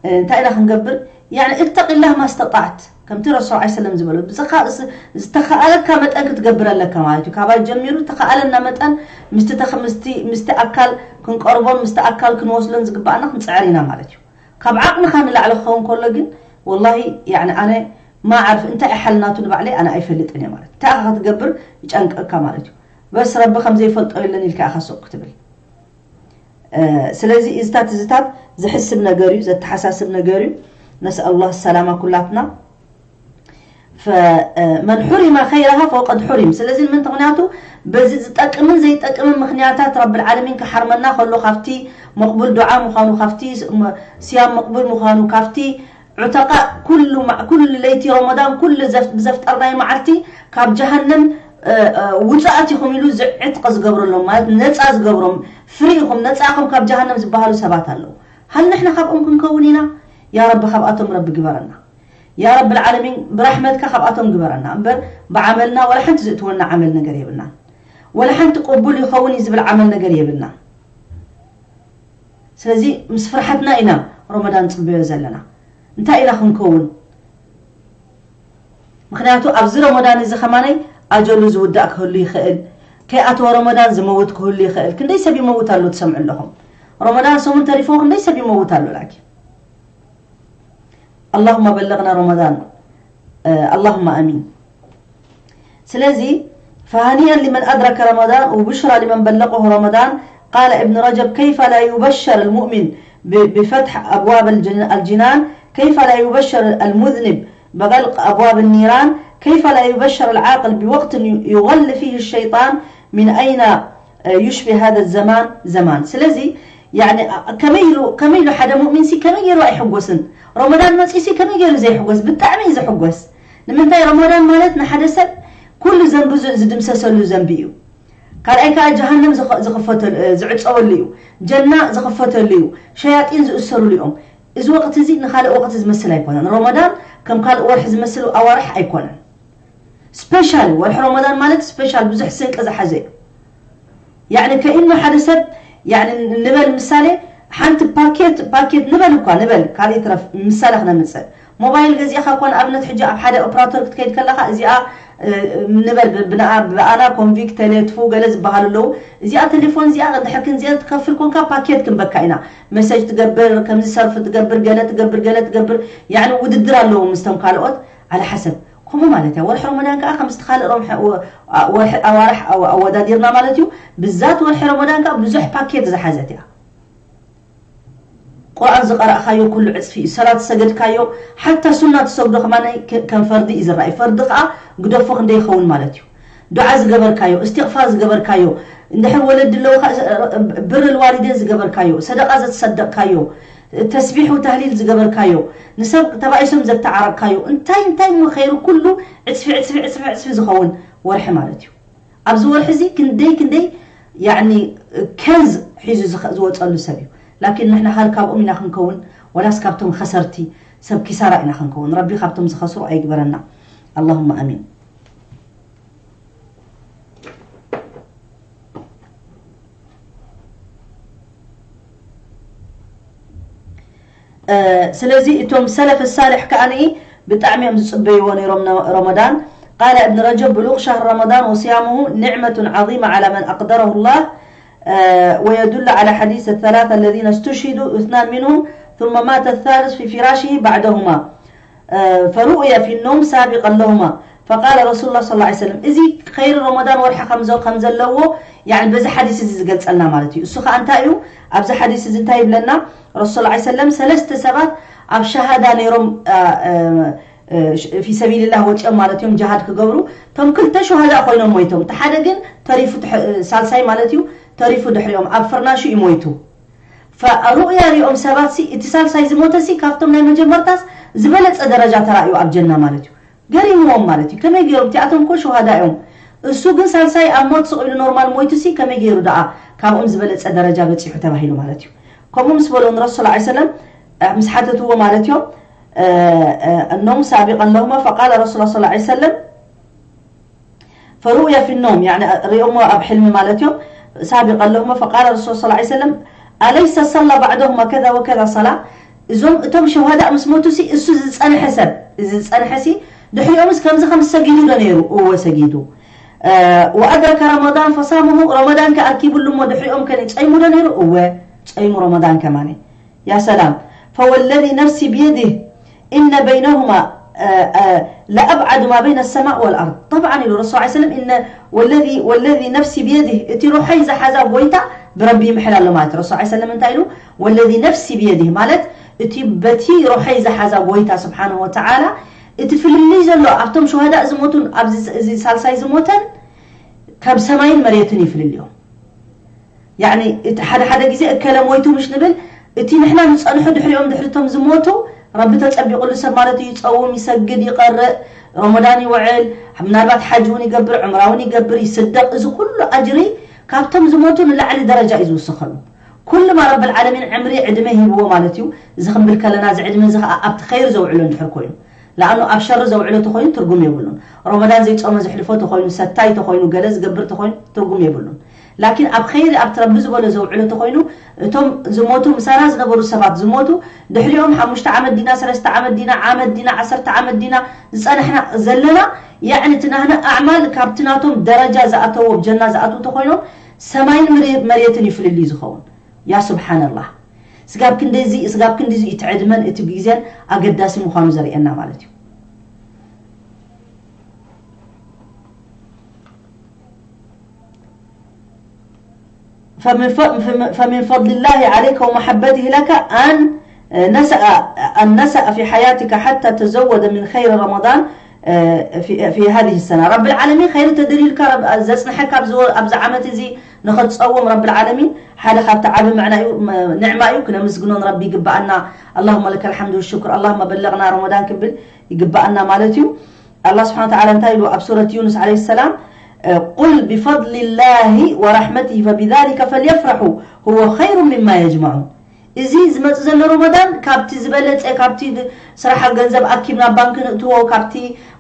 እ፣ እንታይ ኢና ክንገብር? ያኒ እተቂላህ ማስተጣዕት፣ ከምቲ ረሱል ዐለይሂ ሰለም ዝበሉ፣ ብዝኻ-፣ ዝ-፣ ዝተኻኣለካ መጠን ክትገብር ኣለካ ማለት እዩ። ካባይ ጀሚሩ ዝተኻኣለና መጠን ምስቲ ተኽ-፣ ምስቲ፣ ምስቲ ኣካል ክንቀርቦን ምስቲ ኣካል ክንወስሎን ዝግባኣና ክንጽዕር ኢና ማለት እዩ። ካብ ዓቕምኻ ንላዕሊ ክኸውን ከሎ ግን፣ ወላሂ፣ ያኒ ኣነ ማዓርፍ እንታይ እዩ ሓል ናቱ ንባዕለይ ኣነ ኣይፈልጥን እየ ማለት እዩ። እንታይ ኢኻ ክትገብር ይጨንቀካ ማለት እዩ። በስ ረቢ ከም ዘይፈልጦ የለን ኢልካ ኢኻ ሱቕ ክትብል። እ፣ ስለዚ እዚታት፣ እዚታት ዝሕስብ ነገር እዩ፣ ዘተሓሳስብ ነገር እዩ። ነስኣል ኣላህ ሰላማ ኩላትና። ፈ-፣ እ፣ መን ሑሪማ ኸይረሃ ፈቀድ ሑሪም። ስለዚ ንምንታይ? ምኽንያቱ በዚ ዝጠቅምን ዘይጠቅምን ምኽንያታት ረብል ዓለሚን ክሓርመና ከሎ፣ ካብቲ መቕቡል ዱዓ ምዃኑ፣ ካብቲ ስ-፣ ም-፣ ስያም መቕቡል ምዃኑ፣ ካብቲ ዑተቃ ኩሉ ማ-፣ ኩሉ ለይቲ ረመዳን ኩሉ ዘፍ-፣ ብዘፍጠርናዮ መዓልቲ ካብ ጀሃነም፣ እ፣ እ፣ ውጹኣት ኢኹም ኢሉ ዝዕጥቕ ዝገብረሎም፣ ማለት ነጻ ዝገብሮም፣ ፍሪ ኢኹም፣ ነጻ ኢኹም ካብ ጀሃነም ዝበሃሉ ሰባት ኣለዉ። ሃል ንሕና ካብኦም ክንከውን ኢና? ያ ረቢ ካብኣቶም ረቢ ግበረና። ያ ረብል ዓለሚን ብራሕመትካ ካብኣቶም ግበረና። እምበር ብዓመልና ወላ ሓንቲ ዝእትወና ዓመል ነገር የብልና። ወላ ሓንቲ ቅቡል ይኸውን እዩ ዝብል ዓመል ነገር የብልና። ስለዚ ምስ ፍርሓትና ኢና ረመዳን ንጽበዮ ዘለና። እንታይ ኢና ክንከውን? ምኽንያቱ ኣብዚ ረመዳን እዚ ከማነይ ኣጀሉ ዝውዳእ ክህሉ ይኽእል፣ ከይኣተወ ረመዳን ዝመውት ክህሉ ይኽእል። ክንደይ ሰብ ይመውት ኣሎ ትሰምዑ ኣለኹም። ረመዳን ሰሙን ተሪፍዎ ክንደይ ሰብ ይመውት ኣሎ። ላኪን ኣላሁማ በለግና ረመዳን፣ እ፣ ኣላሁማ ኣሚን። ስለዚ فهنيئا لمن أدرك رمضان وبشرى لمن بلغه رمضان. قال ابن رجب: كيف لا يبشر المؤمن ب-، بفتح أبواب الجن-، الجنان؟ كيف لا يبشر المذنب بغلق أبواب النيران؟ كيف لا يبشر العاقل بوقت ي-، يغل فيه الشيطان؟ من أين، آه، يشبه هذا الزمان زمان؟ ስለዚ ያኒ፣ ከመይ ኢሉ፣ ከመይ ኢሉ ሓደ ሙእሚንሲ ከመይ ገይሩ ኣይሕጎስን? ረመዳን መጺሲ ከመይ ገይሩ ዘይሕጎስ? ብጣዕሚ እዩ ዝሕጎስ። ንምንታይ? ረመዳን ማለት ንሓደ ሰብ ኩሉ ዘንቡ ዝ-፣ ዝድምሰሰሉ ዘንቢ እዩ። ካልኣይ ከዓ ጀሃነም ዝኸ-፣ ዝኽፈተሉ፣ እ፣ ዝዕጸወሉ እዩ። ጀና ዝኽፈተሉ እዩ። ሸያጢን ዝእሰሩሉ እዮም። እዚ ወቕቲ እዚ ንኻልእ ወቕቲ ዝመስል ኣይኮነን። ረመዳን ከም ካልእ ወርሒ ዝመስል ኣዋርሕ ኣይኮነን። ስፔሻል ወርሒ ረመዳን ማለት ስፔሻል ብዙሕ ስንቂ ዝሓዘ እዩ። ያኒ ከኢኑ ሓደ ሰብ፣ ያኒ ንበል ምሳሌ ሓንቲ ፓኬት፣ ፓኬት ንበል እኳ ንበል፣ ካልእ ይትረፍ ምሳሌ ክነምጽእ። ሞባይል ገዚእኻ እኳ ንኣብነት ሕጂ ኣብ ሓደ ኦፕራተር ክትከይድ ከለኻ እዚኣ፣ እ፣ ንበል ብ-፣ ብንኣ-፣ ብኣና ኮንቪክ፣ ቴሌ፣ ትፉ ገለ ዝበሃሉ ኣለዉ። እዚኣ ቴሌፎን እዚኣ እንድሕር ክንዚኣ ትከፍል ኮንካ ፓኬት ክንበካ ኢና። መሰጅ ትገብር፣ ከምዚ ሰርፍ ትገብር፣ ገለ ትገብር፣ ገለ ትገብር። ያኒ ውድድር ኣለዎ ምስቶም ካልኦት። ዓላ ሓሰብ ከምኡ ማለት እያ። ወርሒ ረመዳን ከዓ ከምዚ ካልእ ረምሐ-፣ ወ-፣ ኣ-፣ ወርሒ ኣዋርሕ ኣወ-፣ ኣወዳዲርና ማለት እዩ። ብዛት ወርሒ ረመዳን ከዓ ብዙሕ ፓኬት ዝሓዘት እያ። ቁርኣን ዝቐራእካዮ ኩሉ ዕፅፊ እዩ። ሰላት ዝሰገድካዮ፣ ሓታ ሱና ትሰግዶ ከማን ከ-፣ ከም ፈርዲ እዩ ዝረኣይ። ፈርዲ ከዓ ግደፎ ክንደይ ይኸውን ማለት እዩ። ዱዓ ዝገበርካዮ፣ እስትቕፋር ዝገበርካዮ፣ እንድሕር ወለዲ ኣለውኻ፣ ብር ልዋሊዴን ዝገበርካዮ፣ ሰደቃ ዘተሰደቕካዮ፣ ተስቢሕ ወተህሊል ዝገበርካዮ፣ ንሰብ ተባኢሶም ዘተዓረቅካዮ፣ እንታይ እንታይ እሞ ኸይሩ ኩሉ ዕፅፊ፣ ዕፅፊ፣ ዕፅፊ፣ ዕፅፊ ዝኸውን ወርሒ ማለት እዩ። ኣብዚ ወርሒ እዚ ክንደይ ክንደይ ያኒ ከንዝ ሒዙ ዝኸ-፣ ዝወፀሉ ሰብ እዩ። ላኪን ንሕና ሃል ካብኦም ኢና ክንከውን፣ ወላስ ካብቶም ኸሰርቲ ሰብ ኪሳራ ኢና ክንከውን። ረቢ ካብቶም ዝኸስሩ ኣይግበረና። ኣላሁማ ኣሚን። እ፣ ስለዚ እቶም ሰለፍ ሳልሕ ከኣ ብጣዕሚ እዮም ዝጽበይዎ ነይሮም ነ-፣ ረመዳን። قال ابن رجب: بلوغ شهر رمضان وصيامه نعمة عظيمة على من أقدره الله، آه، ويدل على حديث الثلاثة الذين استشهدوا، اثنان منهم ثم مات الثالث في فراشه بعدهما، آه، فرؤي في النوم سابقا لهما، فقال رسول الله صلى الله عليه وسلم، እዚ ኸይሪ ረመዳን ወርሒ ከም ዘ-፣ ከም ዘለዎ፣ ያዕኒ በዚ ሓዲስ እዚ ዝገልጸልና ማለት እዩ። እሱ ኸኣ እንታይ እዩ? ኣብዚ ሓዲስ እዚ እንታይ ይብለና? ረሱል ሰለላሁ ዐለይሂ ወሰለም ሰለስተ ሰባት ኣብ ሸሃዳ ነይሮም፣ አ፣ አ፣ አ፣ ፊ ሰቢልላህ ወጺኦም ማለት እዮም፣ ጅሃድ ክገብሩ። እቶም ክልተ ሹሃዳ ኮይኖም ሞይቶም። እቲ ሓደ ግን ተሪፉ፣ ትሕ-፣ ሳልሳይ ማለት እዩ፣ ተሪፉ ድሕሪኦም ኣብ ፍርናሹ እዩ ሞይቱ። ፈሩእያ ሪኦም ሰባት ሲ፣ እቲ ሳልሳይ ዝሞተ ሲ ካብቶም ናይ መጀመርታስ ዝበለጸ ደረጃ ተራእዩ ኣብ ጀና ማለት እዩ። ገሪምዎም ማለት እዩ። ከመይ ገይሮም? እቲኣቶም እኮ ሹሃዳ እዮም። እሱ ግን ሳልሳይ ኣብ ሞት ስቕ ኢሉ ኖርማል ሞይቱ ሲ ከመይ ገይሩ ደኣ ካብኦም ዝበለጸ ደረጃ በጺሑ ተባሂሉ ማለት እዩ። ከምኡ ምስ በሎ ንረሱል ሰለላሁ ዐለይሂ ወሰለም፣ እ፣ ምስ ሓተትዎ ማለት እዮም፣ እ፣ እ፣ እኖም ሳቢቀን ለሁማ ፈቃለ ረሱል ሰለላሁ ዐለይሂ ወሰለም ፈሩእየ ፊ ኖም፣ ያኒ ሪኦሞ ኣብ ሕልሚ ማለት እዮም። ሳቢቀን ለሁማ ፈቃለ ረሱል ሰለላሁ ዐለይሂ ወሰለም ኣለይሰ ሰላ ባዕደሁማ ከዛ ወከዛ ሰላ፣ እዞም እቶም ሸሃዳ ምስ ሞቱ ሲ እሱ ዝጸንሐ ሰብ፣ እዚ ዝጸንሐ ሲ ድሕሪኦምስ ከምዚ ከም ሰጊዱ ዶ ነይሩ? እወ ሰጊዱ። እ፣ ወኣድረከ ረመዳን ፈሳመሁ፣ ረመዳን ከ ኣርኪብሉ እሞ ድሕሪኦም ከ ጸይሙ ዶ ነይሩ? እወ ጸይሙ ረመዳን ከማን። يا سلام. فوالذي نفسي بيده إن بينهما، آه، آه، لأبعد ما بين السماء والأرض. طبعا ኢሉ ረሱል ሰለላሁ ዐለይሂ ወሰለም፣ إن والذي، والذي نفسي بيده، እቲ ሩሐይ ዝሓዛ ጎይታ ብረቢ ይምሕል ኣሎ ማለት እዩ። ረሱል ሰለላሁ ዐለይሂ ወሰለም እንታይ ኢሉ? والذي نفسي بيده ማለት እቲ በቲ ሩሐይ ዝሓዛ ጎይታ ስብሓንሁ ወተዓላ እቲ ፍልልይ ዘሎ ኣብቶም ሹሃዳእ ዝሞቱን ኣብዚ፣ እዚ ሳልሳይ ዝሞተን ካብ ሰማይን መሬትን ይፍልልዮም። ያዕኒ፣ እቲ ሓደ ሓደ ግዜ እከለ ሞይቱ ምሽ ንብል፣ እቲ ንሕና ንጸንሖ ድሕሪኦም፣ ድሕሪ እቶም ዝሞቱ፣ ረቢ ተጸቢቑሉ ሰብ ማለት እዩ። ይጸውም፣ ይሰግድ፣ ይቐርእ፣ ረመዳን ይውዕል፣ ምናልባት ሓጅ እውን ይገብር፣ ዕምራ እውን ይገብር፣ ይስደቕ። እዚ ኩሉ ኣጅሪ ካብቶም ዝሞቱ ንላዕሊ ደረጃ እዩ ዝውስኸሉ። ኩሉ ማ ረብል ዓለሚን ዕምሪ፣ ዕድመ ሂብዎ ማለት እዩ። እዚ ክንብል ከለና፣ እዚ ዕድመ እዚ ኸኣ ኣብቲ ኸይር ዘውዕሎ እንድሕር ኮይኑ፣ ለኣኑ ኣብ ሸሪ ዘውዕሎ ተኾይኑ ትርጉም የብሉን። ረመዳን ዘይጾመ ዘሕልፎ ተኾይኑ፣ ሰታይ ተኾይኑ፣ ገለ ዝገብር ተኾይኑ ትርጉም የብሉን። ላኪን ኣብ ኸይሪ፣ ኣብቲ ረቢ ዝበሎ ዘውዕሎ ተኾይኑ፣ እቶም ዝሞቱ፣ ምሳና ዝነበሩ ሰባት ዝሞቱ፣ ድሕሪኦም ሓሙሽተ ዓመት ዲና፣ ሰለስተ ዓመት ዲና፣ ዓመት ዲና፣ ዓሰርተ ዓመት ዲና ዝጸናሕና ዘለና፣ ያዕኒ እቲ ናህና ኣዕማል ካብቲ ናቶም ደረጃ ዝኣተዎ፣ ጀና ዝኣትዉ ተኾይኖም፣ ሰማይን ምሪ-፣ መሬትን እዩ ፍልልይ ዝኸውን። ያ ስብሓንላህ። ስጋብ ክንደዚ፣ ስጋብ ክንድዚ እቲ ዕድመን እቲ ግዜን ኣገዳሲ ምዃኑ ዘርእየና ማለት እዩ። فمن ف-، فمن فضل الله عليك ومحبته لك أن نسأ، أن نسأ في حياتك حتى تزود من خير رمضان في، في هذه السنة. ረብል ዓለሚን ኸይሪ ተደልዩልካ፣ ረብ-፣ ዘጽንሐካ ኣብዚ ወ-፣ ኣብዚ ዓመት እዚ ንኸትጸውም ረብል ዓለሚን ሓደ ካብቲ ዓቢ ምዕና እዩ፣ ም-፣ ንዕማ እዩ። ክነመስግኖ ንረቢ ይግብኣና። اللهم لك الحمد والشكر، اللهم بلغنا رمضان ክንብል ይግብኣና ማለት እዩ። ኣላህ ስብሓን ወተዓላ እንታይ ኢሉ ኣብ ሱረት ዩኑስ ዓለይሂ ሰላም? እ፣ قل بفضل الله ورحمته فبذلك فليفرحوا هو خير مما يجمعون። እዚ ዝመጽእ ዘሎ ረመዳን ካብቲ ዝበለጸ፣ ካብቲ ድ-፣ ስራሕ ገንዘብ ኣኪብና ባንክ ንእትዎ፣ ካብቲ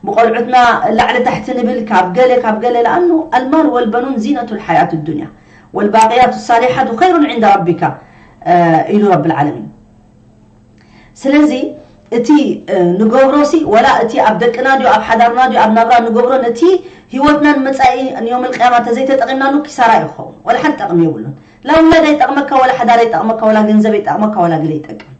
ብቆልዑትና ላዕሊ ታሕቲ ንብል፣ ካብ ገለ፣ ካብ ገለ፣ ለኣኑ المال والبنون زينة الحياة الدنيا والباقيات الصالحات خير عند ربك، እ፣ ኢሉ ረብል ዓለሚን። ስለዚ እቲ፣ እ፣ ንገብሮ ሲ፣ ወላ እቲ ኣብ ደቅና ድዩ፣ ኣብ ሓዳርና ድዩ፣ ኣብ ናብራ ንገብሮ፣ ነቲ ህይወትና ንመጻኢ ንዮም ልቅያማ ተዘይተጠቒምናሉ ኪሳራ እዩ ክኸውን። ወላ ሓንቲ ጠቕሚ የብሉን። ላ ውላድ ኣይጠቕመካ፣ ወላ ሓዳር ኣይጠቕመካ፣ ወላ ገንዘብ ኣይጠቕመካ፣ ወላ ገለ ኣይጠቅም።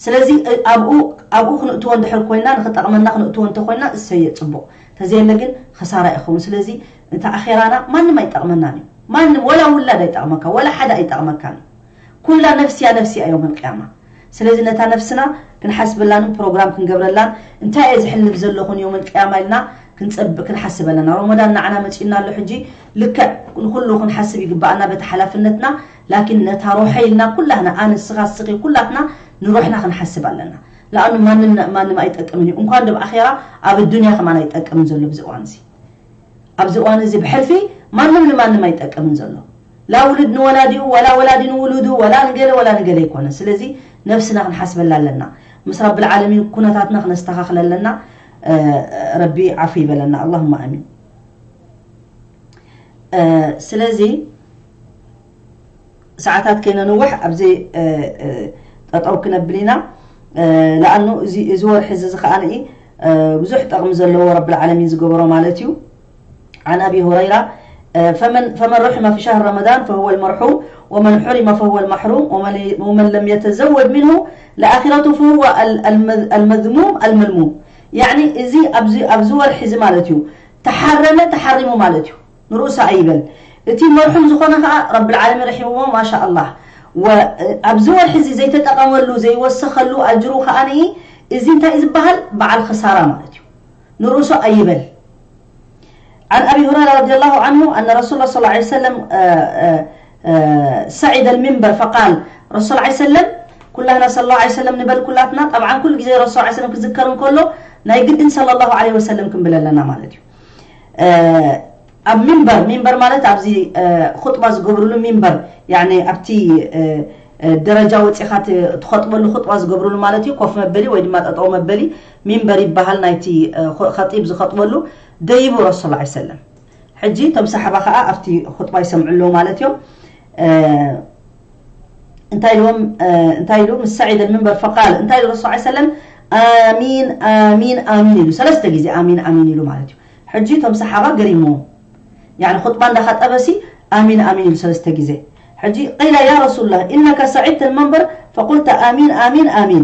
ስለዚ፣ እ፣ ኣብኡ፣ ኣብኡ ክንእትዎ እንድሕር ኮይና፣ ንኽጠቕመና ክንእትዎ እንተኮይና፣ እሰየ ጽቡቕ። ተዘየለ ግን ኽሳራ ይኸውን። ስለዚ፣ እቲ ኣኼራና ማንም ኣይጠቕመናን እዩ። ማንም፣ ወላ ውላድ ኣይጠቕመካ፣ ወላ ሓደ ኣይጠቕመካን እዩ። ኩላ ነፍስያ ነፍስያ እዮም ልቅያማ። ስለዚ ነታ ነፍስና ክንሓስበላን ፕሮግራም ክንገብረላን፣ እንታይ እየ ዝሕልፍ ዘለኹ ንዮም ልቅያማ ኢልና ክንጸብ-፣ ክንሓስብ ኣለና። ረመዳን ንዓና መጺኡና ኣሎ ሕጂ፣ ልክዕ ንኹሉ ክንሓስብ ይግብኣና በቲ ሓላፍነትና። ላኪን ነታ ሮሐ ኢልና ኩላህና፣ ኣነ፣ ንስኻ፣ ንስኺ፣ ኩላትና ንሮሕና ክንሓስብ ኣለና። ለኣኑ ማንም፣ ማንም ኣይጠቅምን እዩ። እንኳን ደብ ኣኼራ፣ ኣብ ዱንያ ከማን ኣይጠቅምን ዘሎ ብዚ እዋን እዚ። ኣብዚ እዋን እዚ ብሕልፊ ማንም ንማንም ኣይጠቅምን ዘሎ። ላ ውሉድ ንወላዲኡ፣ ወላ ወላዲ ንውሉዱ፣ ወላ ንገለ፣ ወላ ንገለ ኣይኮነ። ስለዚ ነፍስና ክንሓስበላ ኣለና። ምስ ረብል ዓለሚን ኩነታትና ክነስተኻኽል ኣለና። እ፣ ረቢ ዓፉ ይበለና። ኣላሁማ ኣሚን። እ፣ ስለዚ ሰዓታት ከይነንውሕ ኣብዚ፣ እ፣ እ፣ ጠጠው ክነብል ኢና። እ፣ ለኣኑ እዚ፣ እዚ ወርሒ እዚ፣ እዚ ከኣ ንኢ፣ እ፣ ብዙሕ ጠቕሚ ዘለዎ ረብል ዓለሚን ዝገበሮ ማለት እዩ። عن أبي هريرة، እ፣ فمن، فمن رحم في شهر رمضان فهو المرحوم، ومن حرم فهو المحروم، ومن، ومن لم يتزود منه لآخرته فهو ال-، المذ-، المذموم الملموم. ያኒ እዚ ኣብዚ ኣብዚ ወርሒ እዚ ማለት እዩ፣ ተሓረመ ተሓሪሙ ማለት እዩ። ንርእሱ ኣይበል። እቲ መርሑም ዝኾነ ከዓ ረብል ዓለሚን ረሒምዎ ማሻ ኣላህ። ኣብዚ ወርሒ እዚ ዘይተጠቐመሉ ዘይወሰኸሉ ኣጅሩ ከዓ እዚ እንታይ ዝበሃል? በዓል ክሳራ ማለት እዩ። ንርእሱ ኣይበል። عن أبي هريرة رضي الله عنه أن رسول الله صلى الله عليه وسلم سعد المنبر فقال، ረሱል ላ ሰለም ኩላህና ስለ ላ ሰለም ንበል ኩላትና። ጠብዓን ኩሉ ግዜ ረሱል ላ ሰለም ክዝከር እንከሎ ናይ ግድን ስለ ላ ለ ወሰለም ክንብል ኣለና ማለት እዩ። ኣብ ሚንበር፣ ሚንበር ማለት ኣብዚ ኹጥባ ዝገብርሉ ሚንበር፣ ያኒ ኣብቲ ደረጃ ወፂኻ ትኸጥበሉ ኹጥባ ዝገብርሉ ማለት እዩ። ኮፍ መበሊ ወይ ድማ ጠጠው መበሊ ሚንበር ይበሃል። ናይቲ ኸጢብ ዝኸጥበሉ ደይቡ ረሱል ላ ሰለም። ሕጂ እቶም ሰሓባ ከዓ ኣብቲ ኹጥባ ይሰምዑ ኣለዉ ማለት እዮም። እንታይ ኢልዎም? እንታይ ኢሉ? ምስ ሰዒደ ሚንበር ፈቃል እንታይ ኢሉ ረሱል ሰለም? ኣሚን ኣሚን ኣሚን ኢሉ ሰለስተ ግዜ ኣሚን ኣሚን ኢሉ ማለት እዩ። ሕጂ እቶም ሰሓባ ገሪምዎም። ያኒ ኹጥባ እንዳኸጠበሲ ኣሚን ኣሚን ኢሉ ሰለስተ ግዜ። ሕጂ ቂለ ያ ረሱሉላህ ኢነከ ሰዒድተ ልመንበር ፈቁልተ ኣሚን ኣሚን ኣሚን፣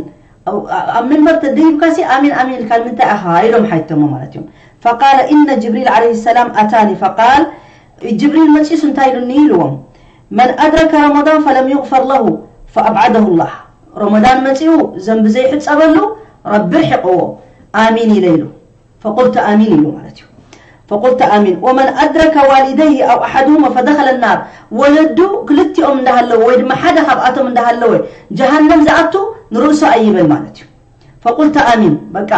ኣብ ምንበር ተደይብካሲ ኣሚን ኣሚን ኢልካ ንምንታይ ኣኻ ኢሎም ሓይቶሞ ማለት እዮም። ፈቃለ ኢነ ጅብሪል ዓለይሂ ሰላም ኣታኒ ፈቃል፣ ጅብሪል መፂሱ እንታይ ኢሉኒ ኢልዎም፣ መን ኣድረከ ረመዳን ፈለም ዩግፈር ለሁ ፈኣብዓደሁ ላህ፣ ረመዳን መፂኡ ዘንቢ ዘይሕፀበሉ ረቢ ርሒቕዎ። ኣሚን ኢለ ኢሉ። ፈቁልቱ ኣሚን ኢሉ ማለት እዩ። ፈቁልቱ ኣሚን ወመን ኣድረከ ዋሊደይሂ ኣው ኣሓድሁማ ፈደኸለ ናር፣ ወለዱ ክልቲኦም እንዳሃለወ ወይ ድማ ሓደ ካብኣቶም እንዳሃለወ ጀሃነም ዝኣቱ ንርእሱ ኣይበል ማለት እዩ። ፈቁልቱ ኣሚን በቃ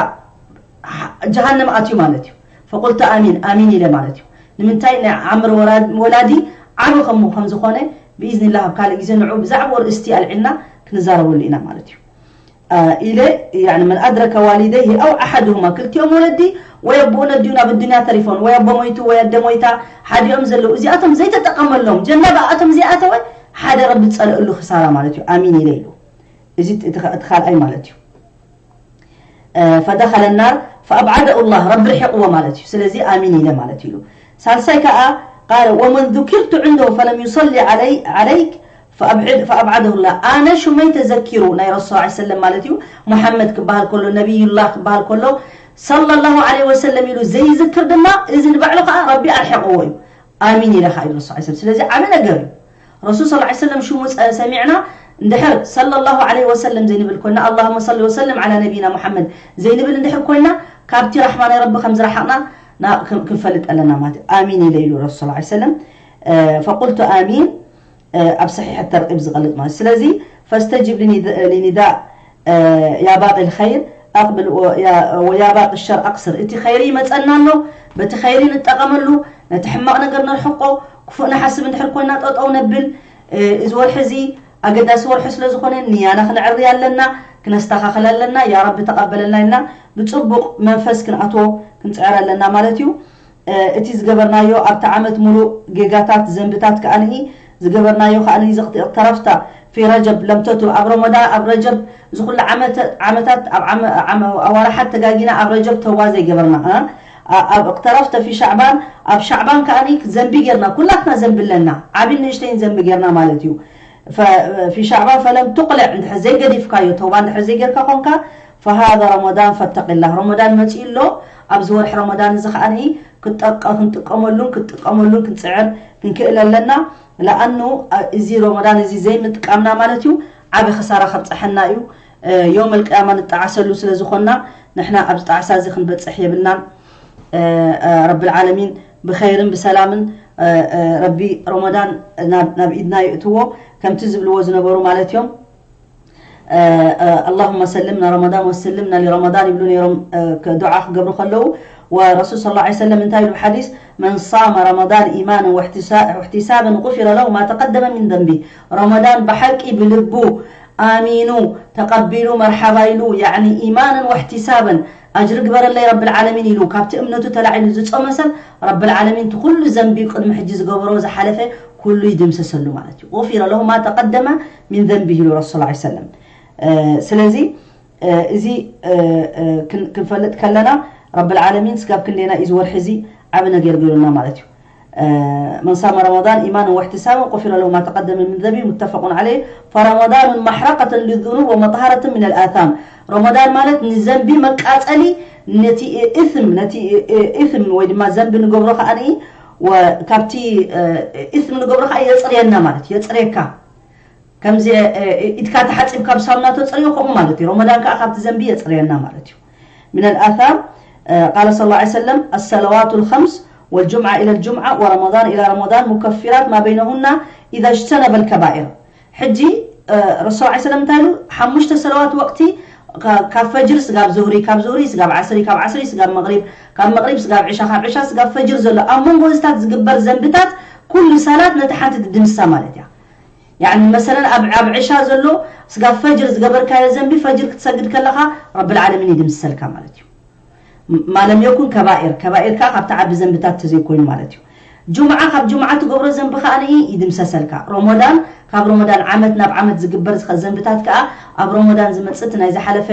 ጀሃነም ኣትዩ ማለት እዩ። ፈቁልቱ ኣሚን ኣሚን ኢለ ማለት እዩ። ንምንታይ ናይ ዓምር ወላዲ ዓብ ከም ዝኾነ ብኢዝኒላህ ኣብ ካልእ ግዜ ንዑ ብዛዕባኡ ርእስቲ ኣልዒልና ክንዛረበሉ ኢና ማለት እዩ። ኢለ ያኒ መን ኣድረከ ዋሊደይሂ ኣው ኣሓድሁማ ክልቲኦም ወለዲ ወይ ኣቦኡ ነዲኡ ናብ ኣዱንያ ተሪፎን ወይ ኣቦ ሞይቱ ወይ ኣደ ሞይታ ሓዲኦም ዘለዉ እዚኣቶም ዘይተጠቀመሎም ጀና ብኣቶም ዘይኣተወ ሓደ ረቢ ዝፀልእሉ ክሳራ ማለት እዩ። ኣሚን ኢለ ኢሉ እዚ እቲ ካልኣይ ማለት እዩ። ፈደኸለ ናር ፈኣብዓደሁ ላህ ረቢ ርሒቕዎ ማለት እዩ። ስለዚ ኣሚን ኢለ ማለት ኢሉ። ሳልሳይ ከዓ ቃለ ወመን ذكرت عنده فلم يصل عليك فأبعده الله ኣነ ሽመይ ተዘኪሩ ናይ ረሱል ላ ሰለም ማለት እዩ። ሙሓመድ ክበሃል ከሎ ነቢዩላህ ክበሃል ከሎ ሰለላሁ ዐለይሂ ወሰለም ኢሉ ዘይዝክር ድማ እዚ ንባዕሉ ከዓ ረቢ ኣርሒቕዎ እዩ። ኣሚን ኢለ ከዓ ኢሉ ረሱል ላ ሰለም። ስለዚ ዓብ ነገር እዩ። ረሱል ስ ሰለም ሽሙ ሰሚዕና እንድሕር ሰለላሁ ዐለይሂ ወሰለም ዘይንብል ኮይና ኣላሁመ ሰሊ ወሰልም ዐላ ነቢይና ሙሓመድ ዘይንብል እንድሕር ኮይና ካብቲ ራሕማ ናይ ረቢ ከም ዝረሓቕና ክንፈልጥ ኣለና ማለት እዩ። ኣሚን ኢለ ኢሉ ረሱል ላ ሰለም። ፈቁልቱ ኣሚን ኣብ ሰሒሕ ተርቂብ ዝቐልጥ ማለት ስለዚ ፈስተጅብ ሊኒዳእ ያ ባቂ ልኸይር ኣቅብል ወያ ባቂ ሸር ኣቅስር። እቲ ኸይሪ ይመፀና ኣሎ፣ በቲ ኸይሪ ንጠቐመሉ፣ ነቲ ሕማቕ ነገር ነርሕቆ፣ ክፉእ ንሓስብ እንድሕር ኮይና ጠጠው ነብል። እዚ ወርሒ እዚ ኣገዳሲ ወርሒ ስለ ዝኾነ ንያና ክነዕሪ ኣለና፣ ክነስተኻኸል ኣለና። ያ ረቢ ተቐበለልና ኢልና ብፅቡቕ መንፈስ ክንኣትዎ ክንፅዕር ኣለና ማለት እዩ። እቲ ዝገበርናዮ ኣብቲ ዓመት ሙሉእ ጌጋታት ዘንብታት ከኣ ዝገበርናዮ ከኣ ዘቕተረፍታ ፊ ረጀብ ለምተቱ ኣብ ረመዳ ኣብ ረጀብ እዚ ኩሉ ዓመታት ኣብ ኣዋርሓት ተጋጊና ኣብ ረጀብ ተውባ ዘይገበርና ኣብ እቅተረፍተ ፊ ሻዕባን ኣብ ሻዕባን ከኣ ዘንቢ ጌርና ኩላትና ዘንቢ ኣለና ዓብን ንእሽተይን ዘንቢ ጌርና ማለት እዩ። ፊ ሻዕባን ፈለም ቱቅልዕ እንድሕር ዘይገዲፍካዮ ተውባ እንድሕር ዘይጌርካ ኮንካ ፈሃذ ረመዳን ፈተቂላህ ረመዳን መፂኡ ኣሎ። ኣብዚ ወርሒ ረመዳን እዚ ከኣ ክንጠቀ ክንጥቀመሉን ክንጥቀመሉን ክንፅዕር ክንክእል ኣለና። ለኣኑ እዚ ረመዳን እዚ ዘይምጥቃምና ማለት እዩ ዓብ ክሳራ ከብፀሐና እዩ። ዮም ኣልቅያማ ንጠዓሰሉ ስለ ዝኾንና ንሕና ኣብዚ ጣዕሳ እዚ ክንበፅሕ የብልናን። ረቢ ልዓለሚን ብኸይርን ብሰላምን ረቢ ረመዳን ናብ ኢድና ይእትዎ ከምቲ ዝብልዎ ዝነበሩ ማለት እዮም። ኣላሁመ ሰልምና ረመዳን ወሰልምና ሊረመዳን ይብሉ ነይሮም። ዱዓ ክገብሩ ከለዉ ወረሱል ስ ላ ሰለም እንታይ ኢሉ ሓዲስ መን ሳመ ረመዳን ኢማንን ወሕቲሳብን غፊረ ለሁ ማ ተቀደመ ሚን ዘንቢ። ረመዳን ብሓቂ ብልቡ ኣሚኑ ተቀቢሉ መርሓባ ኢሉ ያኒ ኢማንን ወሕቲሳብን ኣጅሪ ግበረለይ ረቢ ልዓለሚን ኢሉ ካብቲ እምነቱ ተላዒሉ ዝጾመ ሰብ ረቢ ልዓለሚን እቲ ኩሉ ዘንቢ ቅድሚ ሕጂ ዝገበሮ ዝሓለፈ ኩሉ ይድምሰሰሉ ማለት እዩ። غفر له ما تقدم من ذنبه ኢሉ ረሱል ላ ሰለም። ስለዚ እዚ ክንፈልጥ ከለና ረቢ ልዓለሚን ስጋብ ክንደና እዩ ዝወርሒ እዚ ዓብ ነገር ገይሩና ማለት እዩ። من صام رمضان إيمانا واحتسابا غفر له ما تقدم من ذنبه متفق عليه فرمضان محرقة للذنوب ومطهرة من الآثام ረመዳን ማለት ንዘንቢ መቃጸሊ፣ ነቲ እትም ነቲ እትም ወይ ድማ ዘንቢ ንገብሮ ከኣ ካብቲ እትም ንገብሮ ከኣ የጽርየና ማለት የጽርየካ። ከምዚ ኢድካ ተሓጺብካ ብሳሙና ተጽርዮ ከምኡ ማለት እዩ። ረመዳን ከኣ ካብቲ ዘንቢ የጽርየና ማለት እዩ። من الآثار قال صلى الله عليه وسلم: الصلوات الخمس والجمعة إلى الجمعة ورمضان إلى رمضان مكفرات ما بينهن إذا اجتنب الكبائر. ሕጂ ረሱል ላ ሰለም እንታይ ኢሉ? ሓሙሽተ ሰለዋት ወቅቲ ካብ ፈጅር ስጋብ ዙህሪ፣ ካብ ዙህሪ ስጋብ ዓስሪ፣ ካብ ዓስሪ ስጋብ መቅሪብ፣ ካብ መቅሪብ ስጋብ ዕሻ፣ ካብ ዕሻ ስጋብ ፈጅር ዘሎ ኣብ መንጎ እዚታት ዝግበር ዘንብታት ኩሉ ሰላት ነቲ ሓንቲ ድድምሳ ማለት እያ። ያኒ መሰለን ኣብ ዕሻ ዘሎ ስጋብ ፈጅር ዝገበርካዮ ዘንቢ ፈጅር ክትሰግድ ከለኻ ረብል ዓለሚን ይድምስሰልካ ማለት እዩ። ማለም የኩን ከባኤር፣ ከባኤር ከኣ ካብቲ ዓቢ ዘንብታት ተዘይኮይኑ ማለት እዩ። ጁምዓ ካብ ጁምዓ ትገብሮ ዘንቢ ከኣ ይድምሰሰልካ። ሮሞዳን ካብ ሮሞዳን ዓመት ናብ ዓመት ዝግበር ዝኸ ዘንብታት ከኣ ኣብ ሮሞዳን ዝመጽእ እቲ ናይ ዝሓለፈ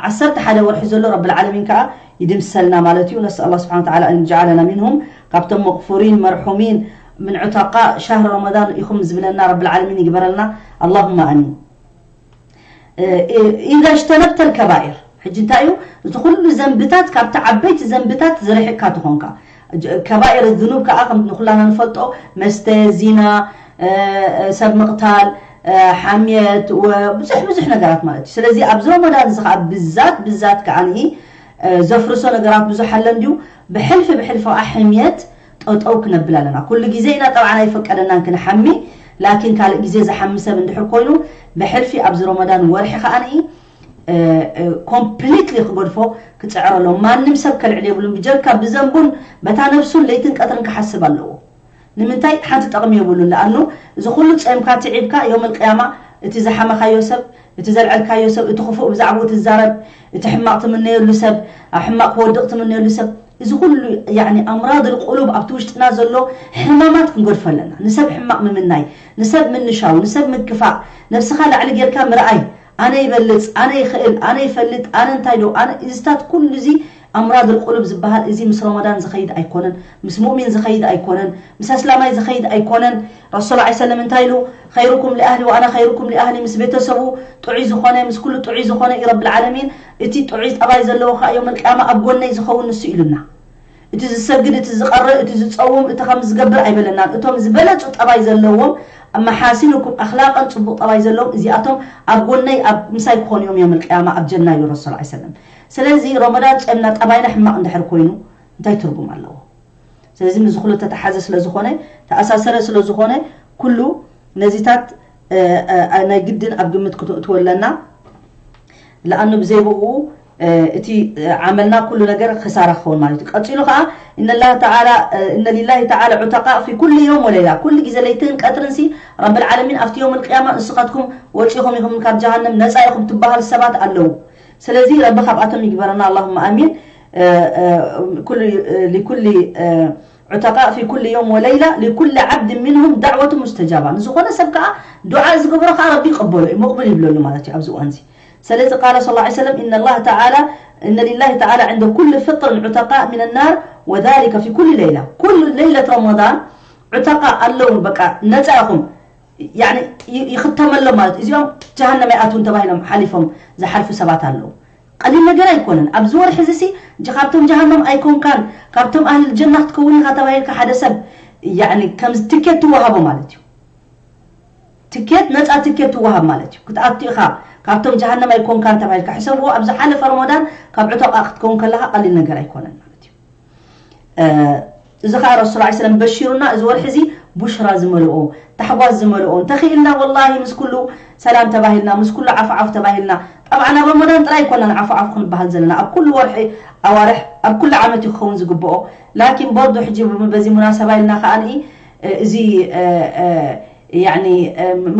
ዓሰርተ ሓደ ወርሒ ዘሎ ረብል ዓለሚን ከኣ ይድምሰልና ማለት እዩ። ነስኣል ኣላህ ስብሓን ወተዓላ ኣን የጅዓለና ሚንሁም ካብቶም መቕፉሪን መርሑሚን ምን ዑተቃ ሻህር ረመዳን ኢኹም ዝብለና ረብል ዓለሚን ይግበረልና። ኣላሁማ ኣሚን። ኢዛ እጅተነብተ ልከባኢር ሕጂ እንታይ እዩ እቲ ኩሉ ዘንብታት ካብቲ ዓበይቲ ዘንብታት ዝርሕቅካ ትኾንካ። ከባኢር ዝኑብ ከዓ ከም ንኩላና ንፈልጦ መስተ፣ ዚና፣ ሰብ ምቕታል፣ ሓምየት፣ ብዙሕ ብዙሕ ነገራት ማለት እዩ። ስለዚ ኣብዚ ረመዳን እዚ ከዓ ብዛት ብዛት ከዓ ዘፍርሶ ነገራት ብዙሕ ኣለ እንድዩ። ብሕልፊ ብሕልፊ ከዓ ሕምየት ጠጠው ክነብል ኣለና። ኩሉ ግዜ ኢና ጠብዓን ኣይፈቀደናን ክንሓሚ፣ ላኪን ካልእ ግዜ ዝሓሚ ሰብ እንድሕር ኮይኑ ብሕልፊ ኣብዚ ረመዳን ወርሒ ከዓ ኮምፕሊትሊ ክገድፎ ክፅዕር ኣለዎ። ማንም ሰብ ከልዕል የብሉን። ብጀካ ብዘንቡን በታ ነብሱን ለይትን ቀትርን ክሓስብ ኣለዎ። ንምንታይ ሓንቲ ጠቕሚ የብሉን። ለኣኑ እዚ ኩሉ ፀምካ ትዒብካ ዮም ልቅያማ እቲ ዝሓመኻዮ ሰብ፣ እቲ ዘልዐልካዮ ሰብ፣ እቲ ክፉእ ብዛዕባኡ ትዛረብ፣ እቲ ሕማቕ ትምነየሉ ሰብ፣ ኣብ ሕማቕ ክወድቕ ትምነየሉ ሰብ፣ እዚ ኩሉ ያኒ ኣምራድ ልቁሉብ ኣብቲ ውሽጥና ዘሎ ሕማማት ክንገድፎ ኣለና። ንሰብ ሕማቕ ምምናይ፣ ንሰብ ምንሻው፣ ንሰብ ምክፋእ፣ ነብስኻ ላዕሊ ጌርካ ምርኣይ፣ ኣነ ይበልጽ፣ ኣነ ይኽእል፣ ኣነ ይፈልጥ፣ ኣነ እንታይ ዶ ኣነ እዚታት ኩሉ እዚ ኣምራድ ልቁሉብ ዝበሃል እዚ ምስ ረመዳን ዝኸይድ ኣይኮነን፣ ምስ ሙእሚን ዝኸይድ ኣይኮነን፣ ምስ ኣስላማይ ዝኸይድ ኣይኮነን። ረሱል ላ ሰለም እንታይ ኢሉ? ኸይሩኩም ሊኣህሊ ወኣና ኸይሩኩም ሊኣህሊ። ምስ ቤተሰቡ ጥዑይ ዝኾነ፣ ምስ ኩሉ ጥዑይ ዝኾነ እዩ ረብል ዓለሚን። እቲ ጥዑይ ጠባይ ዘለዎ ከዓ ዮም ልቅያማ ኣብ ጎነይ ዝኸውን ንሱ ኢሉና። እቲ ዝሰግድ፣ እቲ ዝቐርእ፣ እቲ ዝፀውም፣ እቲ ከም ዝገብር ኣይበለናን። እቶም ዝበለፁ ጠባይ ዘለዎም መሓሲኑኩም ኣኽላቀን ፅቡቅ ጠባይ ዘለዎም እዚኣቶም ኣብ ጎነይ ኣብ ምሳይ ክኾኑ እዮም ዮም ልቅያማ ኣብ ጀና ኢሉ ረሱል ላ ሰለም። ስለዚ ረመዳን ጾምና ጠባይና ሕማቕ እንድሕር ኮይኑ እንታይ ትርጉም ኣለዎ? ስለዚ ምስ ኩሉ ተተሓዘ ስለ ዝኾነ ተኣሳሰረ ስለ ዝኾነ ኩሉ ነዚታት ናይ ግድን ኣብ ግምት ክትእትዎ ኣለና። ለኣኑ ብዘይ ብኡ እቲ ዓመልና ኩሉ ነገር ክሳራ ክኸውን ማለት እዩ። ቀፂሉ ከዓ እነ ላህ ተዓላ እነ ሊላሂ ተዓላ ዑተቃ ፊ ኩል ዮም ወለይላ፣ ኩሉ ግዜ ለይትን ቀትርን ሲ ረብል ዓለሚን ኣብቲ ዮም ልቅያማ ንስኻትኩም ወፂኹም ኢኹም ካብ ጀሃነም ነፃ ኢኹም ትበሃል ሰባት ኣለዉ። ስለዚ ረቢ ካብኣቶም ይግበረና ኣላሁማ ኣሚን። ኩሉ ሊኩሊ ዑተቃ ፊ ኩል ዮም ወለይላ ሊኩል ዓብድ ሚንሁም ዳዕወቱ ሙስተጃባ። ንዝኾነ ሰብ ከዓ ዱዓ ዝገብሮ ከዓ ረቢ ይቀበሎ እዩ፣ መቕቡል ይብለሉ ማለት እዩ ኣብዚ እዋን እዚ። ስለዚ ቃለ ስ ላ ሰለም እነ ላህ ተዓላ እነ ሊላሂ ተዓላ ዕንደ ኩል ፍጥርን ዑተቃ ሚን ናር ወዛሊከ ፊ ኩል ለይላ። ኩሉ ለይለት ረመዳን ዑተቃ ኣለውን በቃ ነፃ ኢኹም ያኒ ይኽተመሎም ማለት እዚኦም ጀሃነም ኣይኣትውን ተባሂሎም ሓሊፎም ዝሓልፉ ሰባት ኣለዉ። ቀሊል ነገር ኣይኮነን። ኣብዚ ወርሒ እዚ ሲ ጀ- ካብቶም ጀሃነም ኣይኮንካን ካብቶም ኣህል ጀና ክትከውን ኢኻ ተባሂልካ ሓደ ሰብ ያኒ ከምዚ ትኬት ትወሃቦ ማለት እዩ። ትኬት ነፃ ትኬት ትወሃብ ማለት እዩ። ክትኣቱ ኢኻ ካብቶም ጀሃነም ኣይኮንካን ተባሂልካ ሕሰብዎ። ኣብ ዝሓለፈ ረመዳን ካብ ዕተቃ ክትከውን ከለኻ ቀሊል ነገር ኣይኮነን ማለት እዩ። እዚ ከዓ ረሱል ላ ሰለም በሺሩና። እዚ ወርሒ እዚ ቡሽራ ዝመልኦ ታሕጓስ ዝመልኦ እንተኽኢልና ወላሂ ምስ ኩሉ ሰላም ተባሂልና ምስ ኩሉ ዓፉ ዓፉ ተባሂልና። ጠብዓ ናብ ረመዳን ጥራይ ኣይኮናን ዓፉ ዓፉ ክንበሃል ዘለና ኣብ ኩሉ ወርሒ ኣዋርሕ ኣብ ኩሉ ዓመት እዩ ክኸውን ዝግብኦ። ላኪን በርዶ ሕጂ በዚ ሙናሰባ ኢልና ከዓ እዚ ያኒ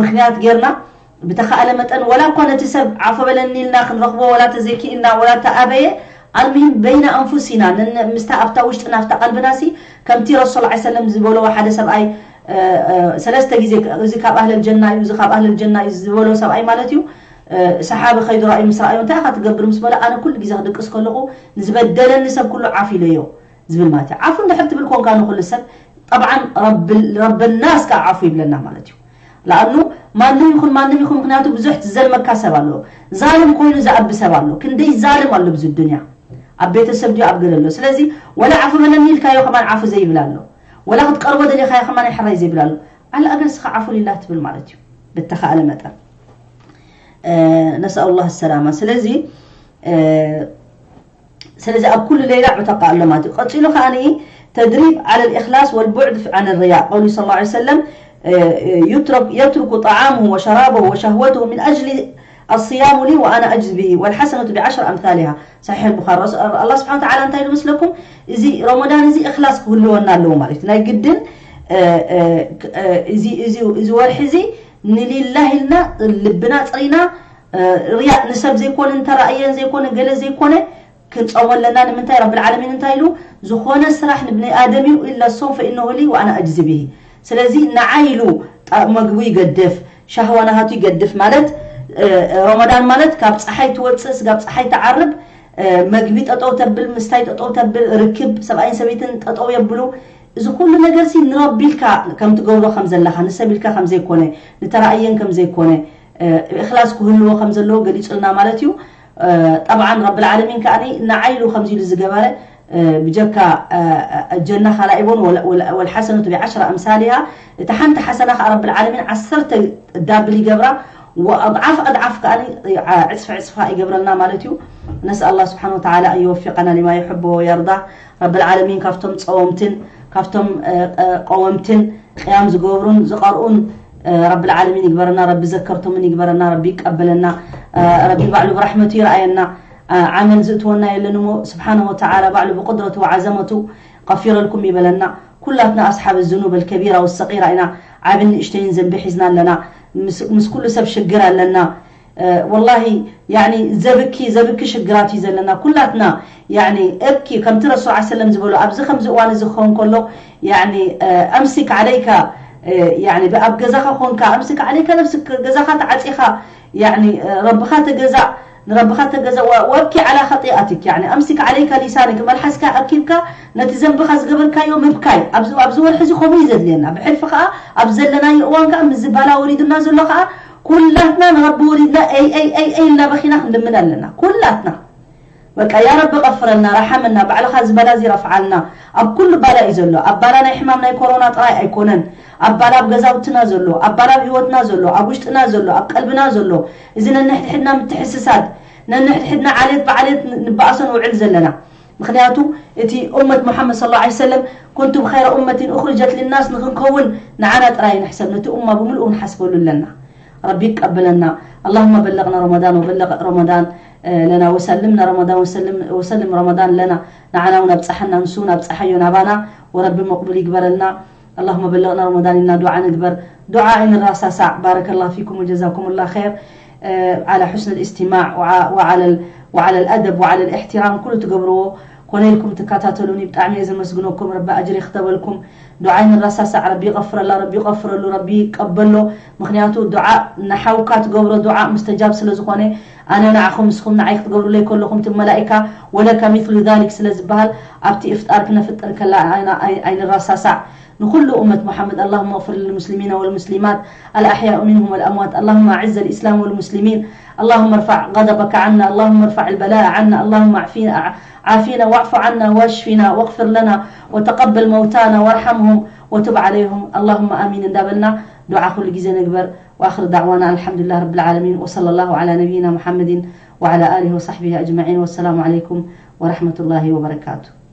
ምክንያት ጌርና ብተኻእለ መጠን ወላ እኳ ነቲ ሰብ ዓፎ በለኒ ኢልና ክንረኽቦ ወላ ተዘይክኢልና ወላ ተኣበየ ኣልምሂም በይነ ኣንፉሲና ምስታ ኣብታ ውሽጥና ኣብታ ቀልብና ሲ ከምቲ ረሱል ላ ሰለም ዝበለዎ ሓደ ሰብኣይ ሰለስተ ግዜ እዚ ካብ ኣህለል ጀና እዩ እዚ ካብ ኣህለል ጀና እዩ ዝበሎ ሰብኣይ ማለት እዩ። ሰሓቢ ከይዱ ራእዩ ምስ ረኣዩ እንታይ ኢኻ ትገብር ምስ በለ ኣነ ኩሉ ግዜ ክድቅስ ከለኹ ንዝበደለኒ ሰብ ኩሉ ዓፍ ኢለዮ ዝብል ማለት እዩ። ዓፉ እንድሕር ትብል ኮንካ ንኩሉ ሰብ ጠብዓን ረበናስ ከዓ ዓፉ ይብለና ማለት እዩ። ለኣኑ ማንም ይኹን ማንም ይኹን፣ ምኽንያቱ ብዙሕ ዝዘልመካ ሰብ ኣሎ፣ ዛልም ኮይኑ ዝኣቢ ሰብ ኣሎ። ክንደይ ዛልም ኣሎ ብዙ ዱንያ፣ ኣብ ቤተሰብ ድዩ ኣብ ገለ ኣሎ። ስለዚ ወላ ዓፉ በለኒ ኢልካዮ ከማን ዓፉ ዘይብል ኣሎ፣ ወላ ክትቀርቦ ደሊኻዮ ከማን ሕራይ ዘይብል ኣሎ። ኣላ ኣገር ስኻ ዓፉ ሊላህ ትብል ማለት እዩ፣ ብተኻእለ መጠን። ነስኣሉላህ ሰላማ። ስለዚ ስለዚ ኣብ ኩሉ ሌላ ዕተቃ ኣሎ ማለት እዩ። ቀፂሉ ከዓኒ ተድሪብ ዓለ ልእክላስ ወልቡዕድ ዓን ርያ። ቀውሉ ስ ላ ሰለም፣ የትርኩ ጣዓምሁ ወሸራበሁ ወሸህወትሁ ምን ኣጅሊ ኣስያሙ ሊ ወኣና ኣጅዚ ብሂ ወልሓሰነቱ ብዓሽር ኣምታሊሃ። ሰሒሕ ልቡኻሪ። ኣላ ስብሓን ተዓላ እንታይ ኢሉ መስለኩም? እዚ ረመዳን እዚ እክላስ ክህልወና ኣለዎ ማለት እዩ። ናይ ግድን እዚ ወርሒ እዚ ንሊላህ ኢልና ልብና ፅሪና፣ ርያ ንሰብ ዘይኮነ፣ እንተራእየን ዘይኮነ፣ ገለ ዘይኮነ ክንፀሞ ኣለና። ንምንታይ? ረብል ዓለሚን እንታይ ኢሉ? ዝኾነ ስራሕ ንብኒ ኣደም እዩ፣ ኢላ ሶም ፈኢነሁ ሊ ወኣና ኣጅዚ ብሂ። ስለዚ ንዓይ ኢሉ መግቡ ይገድፍ፣ ሻህዋ ናሃቱ ይገድፍ። ማለት ረመዳን ማለት ካብ ፀሓይ ትወፅእ ስጋብ ፀሓይ ትዓርብ፣ መግቢ ጠጠው ተብል፣ ምስታይ ጠጠው ተብል፣ ርክብ ሰብኣይን ሰበይትን ጠጠው የብሉ። እዚ ኩሉ ነገር ሲ ንረቢ ኢልካ ከም ትገብሮ ከም ዘለኻ፣ ንሰብ ኢልካ ከም ዘይኮነ፣ ንተራእየን ከም ዘይኮነ፣ እኽላስ ክህልዎ ከም ዘለዎ ገሊጹልና ማለት እዩ። ጠብዓን ረብል ዓለሚን ከኣ ንዓይ ኢሉ ከምዚ ኢሉ ዝገበረ ብጀካ ጀና ካላኢቦን ወልሓሰነቱ ብዓሽራ ኣምሳሊሃ፣ እቲ ሓንቲ ሓሰና ከኣ ረብል ዓለሚን ዓሰርተ ዳብል ይገብራ፣ ወኣድዓፍ ኣድዓፍ ከኣ ዕፅፊ ዕፅፋ ይገብረልና ማለት እዩ። ነስኣል ኣላ ስብሓን ወተዓላ ኣን ይወፊቀና ሊማ ይሕቦ ወየርዳ። ረብል ዓለሚን ካብቶም ፀወምትን ካብቶም ቀወምትን ቅያም ዝገብሩን ዝቐርኡን ረብል ዓለሚን ይግበረና። ረቢ ዘከርቶምን ይግበረና። ረቢ ይቀበለና። ረቢ ባዕሉ ብራሕመቱ ይረኣየና። ዓመል ዝእትወና የለን እሞ ስብሓነ ወተዓላ ባዕሉ ብቁድረቱ ወዓዘመቱ ቀፊረልኩም ይበለና። ኩላትና ኣስሓብ ዝኑብ ኣልከቢራ ወሰቂራ ኢና። ዓብን ንእሽተይን ዘንቢ ሒዝና ኣለና። ምስ ኩሉ ሰብ ሽግር ኣለና። ወላሂ ያኒ ዘብኪ ዘብኪ ሽግራት እዩ ዘለና ኩላትና። ያኒ እብኪ ከምቲ ረሱል ዓ ሰለም ዝበሉ ኣብዚ ከምዚ እዋን እዚ ክኸውን ከሎ ያኒ ኣምሲክ ዓለይካ ያኒ ኣብ ገዛኻ ኮንካ ኣምሲክ ዓለይካ ነፍስክ ገዛኻ ተዓፂኻ ያኒ ረብኻ ተገዛእ ንረብኻ ተገዛእ ወብኪ ዓላ ኸጢኣትክ ያኒ ኣምሲክ ዓለይካ ሊሳንክ መልሓስካ ኣኪብካ ነቲ ዘንብኻ ዝገበርካዮ ምብካይ ኣብዚ ወርሒ እዚ ከምኡ እዩ ዘድልየና። ብሕልፊ ከዓ ኣብ ዘለናዮ እዋን ከዓ ምዝባላ ወሪዱና ዘሎ ከዓ ኩላትና ንረቢ ወሪድና ኤይ ኤይ ኤይ ኤይ ኢልና በኺና ክንልምን ኣለና ኩላትና። በቃ ያ ረቢ ቀፍረልና ረሓመና ባዕልኻ ዝበላ እዚ ረፍዓልና። ኣብ ኩሉ ባላ እዩ ዘሎ። ኣብ ባላ ናይ ሕማም ናይ ኮሮና ጥራይ ኣይኮነን። ኣብ ባላ ኣብ ገዛውትና ዘሎ ኣብ ባላ ኣብ ህይወትና ዘሎ ኣብ ውሽጥና ዘሎ ኣብ ቀልብና ዘሎ እዚ ነንሕድሕድና ምትሕስሳድ ነንሕድሕድና ዓሌት ብዓሌት ንበኣሶ ንውዕል ዘለና። ምኽንያቱ እቲ ኡመት ሙሓመድ صلى الله عليه وسلم كنتم خير أمة أخرجت للناس ንኽንከውን ንዓና ጥራይ ንሕሰብ ነቲ ኡማ ብምልኡ ክንሓስበሉ ኣለና። ረቢ ይቀበለና። اللهم بلغنا رمضان وبلغ رمضان لنا وسلمنا رمضان وسلم وسلم رمضان لنا። ንዓና እውን ኣብፀሓና ንሱ እውን ኣብፀሓዮ ናባና። ወረቢ መቕቡል ይግበረልና። اللهم بلغنا رمضان ኢልና ዱዓ ንግበር። ዱዓ ኣይንራሳሳዕ። بارك الله فيكم وجزاكم الله خير على حسن الاستماع وعلى وعلى الأدب وعلى الاحترام ኩሉ ትገብርዎ ኮነ ኢልኩም ትከታተሉኒ ብጣዕሚ እየ ዘመስግነኩም። ረቢ ኣጅሪ ክተበልኩም። ዱዓ ኣይንራሳሳዕ። ረቢ ይቐፍረላ፣ ረቢ ይቐፍረሉ፣ ረቢ ይቀበሎ። ምክንያቱ ዱዓ ንሓውካ ትገብሮ ዱዓ ሙስተጃብ ስለ ዝኾነ ኣነ ንዓኹም ንስኹም ንዓይ ክትገብሩለይ ከለኹም እቲ መላኢካ ወለከ ሚስሉ ዛሊክ ስለ ዝበሃል ኣብቲ እፍጣር ክነፍጥር ከላ ኣይንራሳሳዕ። ንኹሉ ኡመት ሙሓመድ اللهم اغفر للمسلمين والمسلمات الأحياء منهم والأموات. اللهم أعز الإسلام والمسلمين. اللهم ارفع غضبك عنا. اللهم ارفع البلاء عنا. اللهم اعفينا عافينا واعف عنا واشفنا واغفر لنا وتقبل موتانا وارحمهم وتب عليهم. اللهم آمين እንዳበልና ዱዓ ኩሉ ግዜ ንግበር። وآخر دعوانا الحمد لله رب العالمين وصلى الله على نبينا محمد وعلى آله وصحبه أجمعين والسلام عليكم ورحمة الله وبركاته.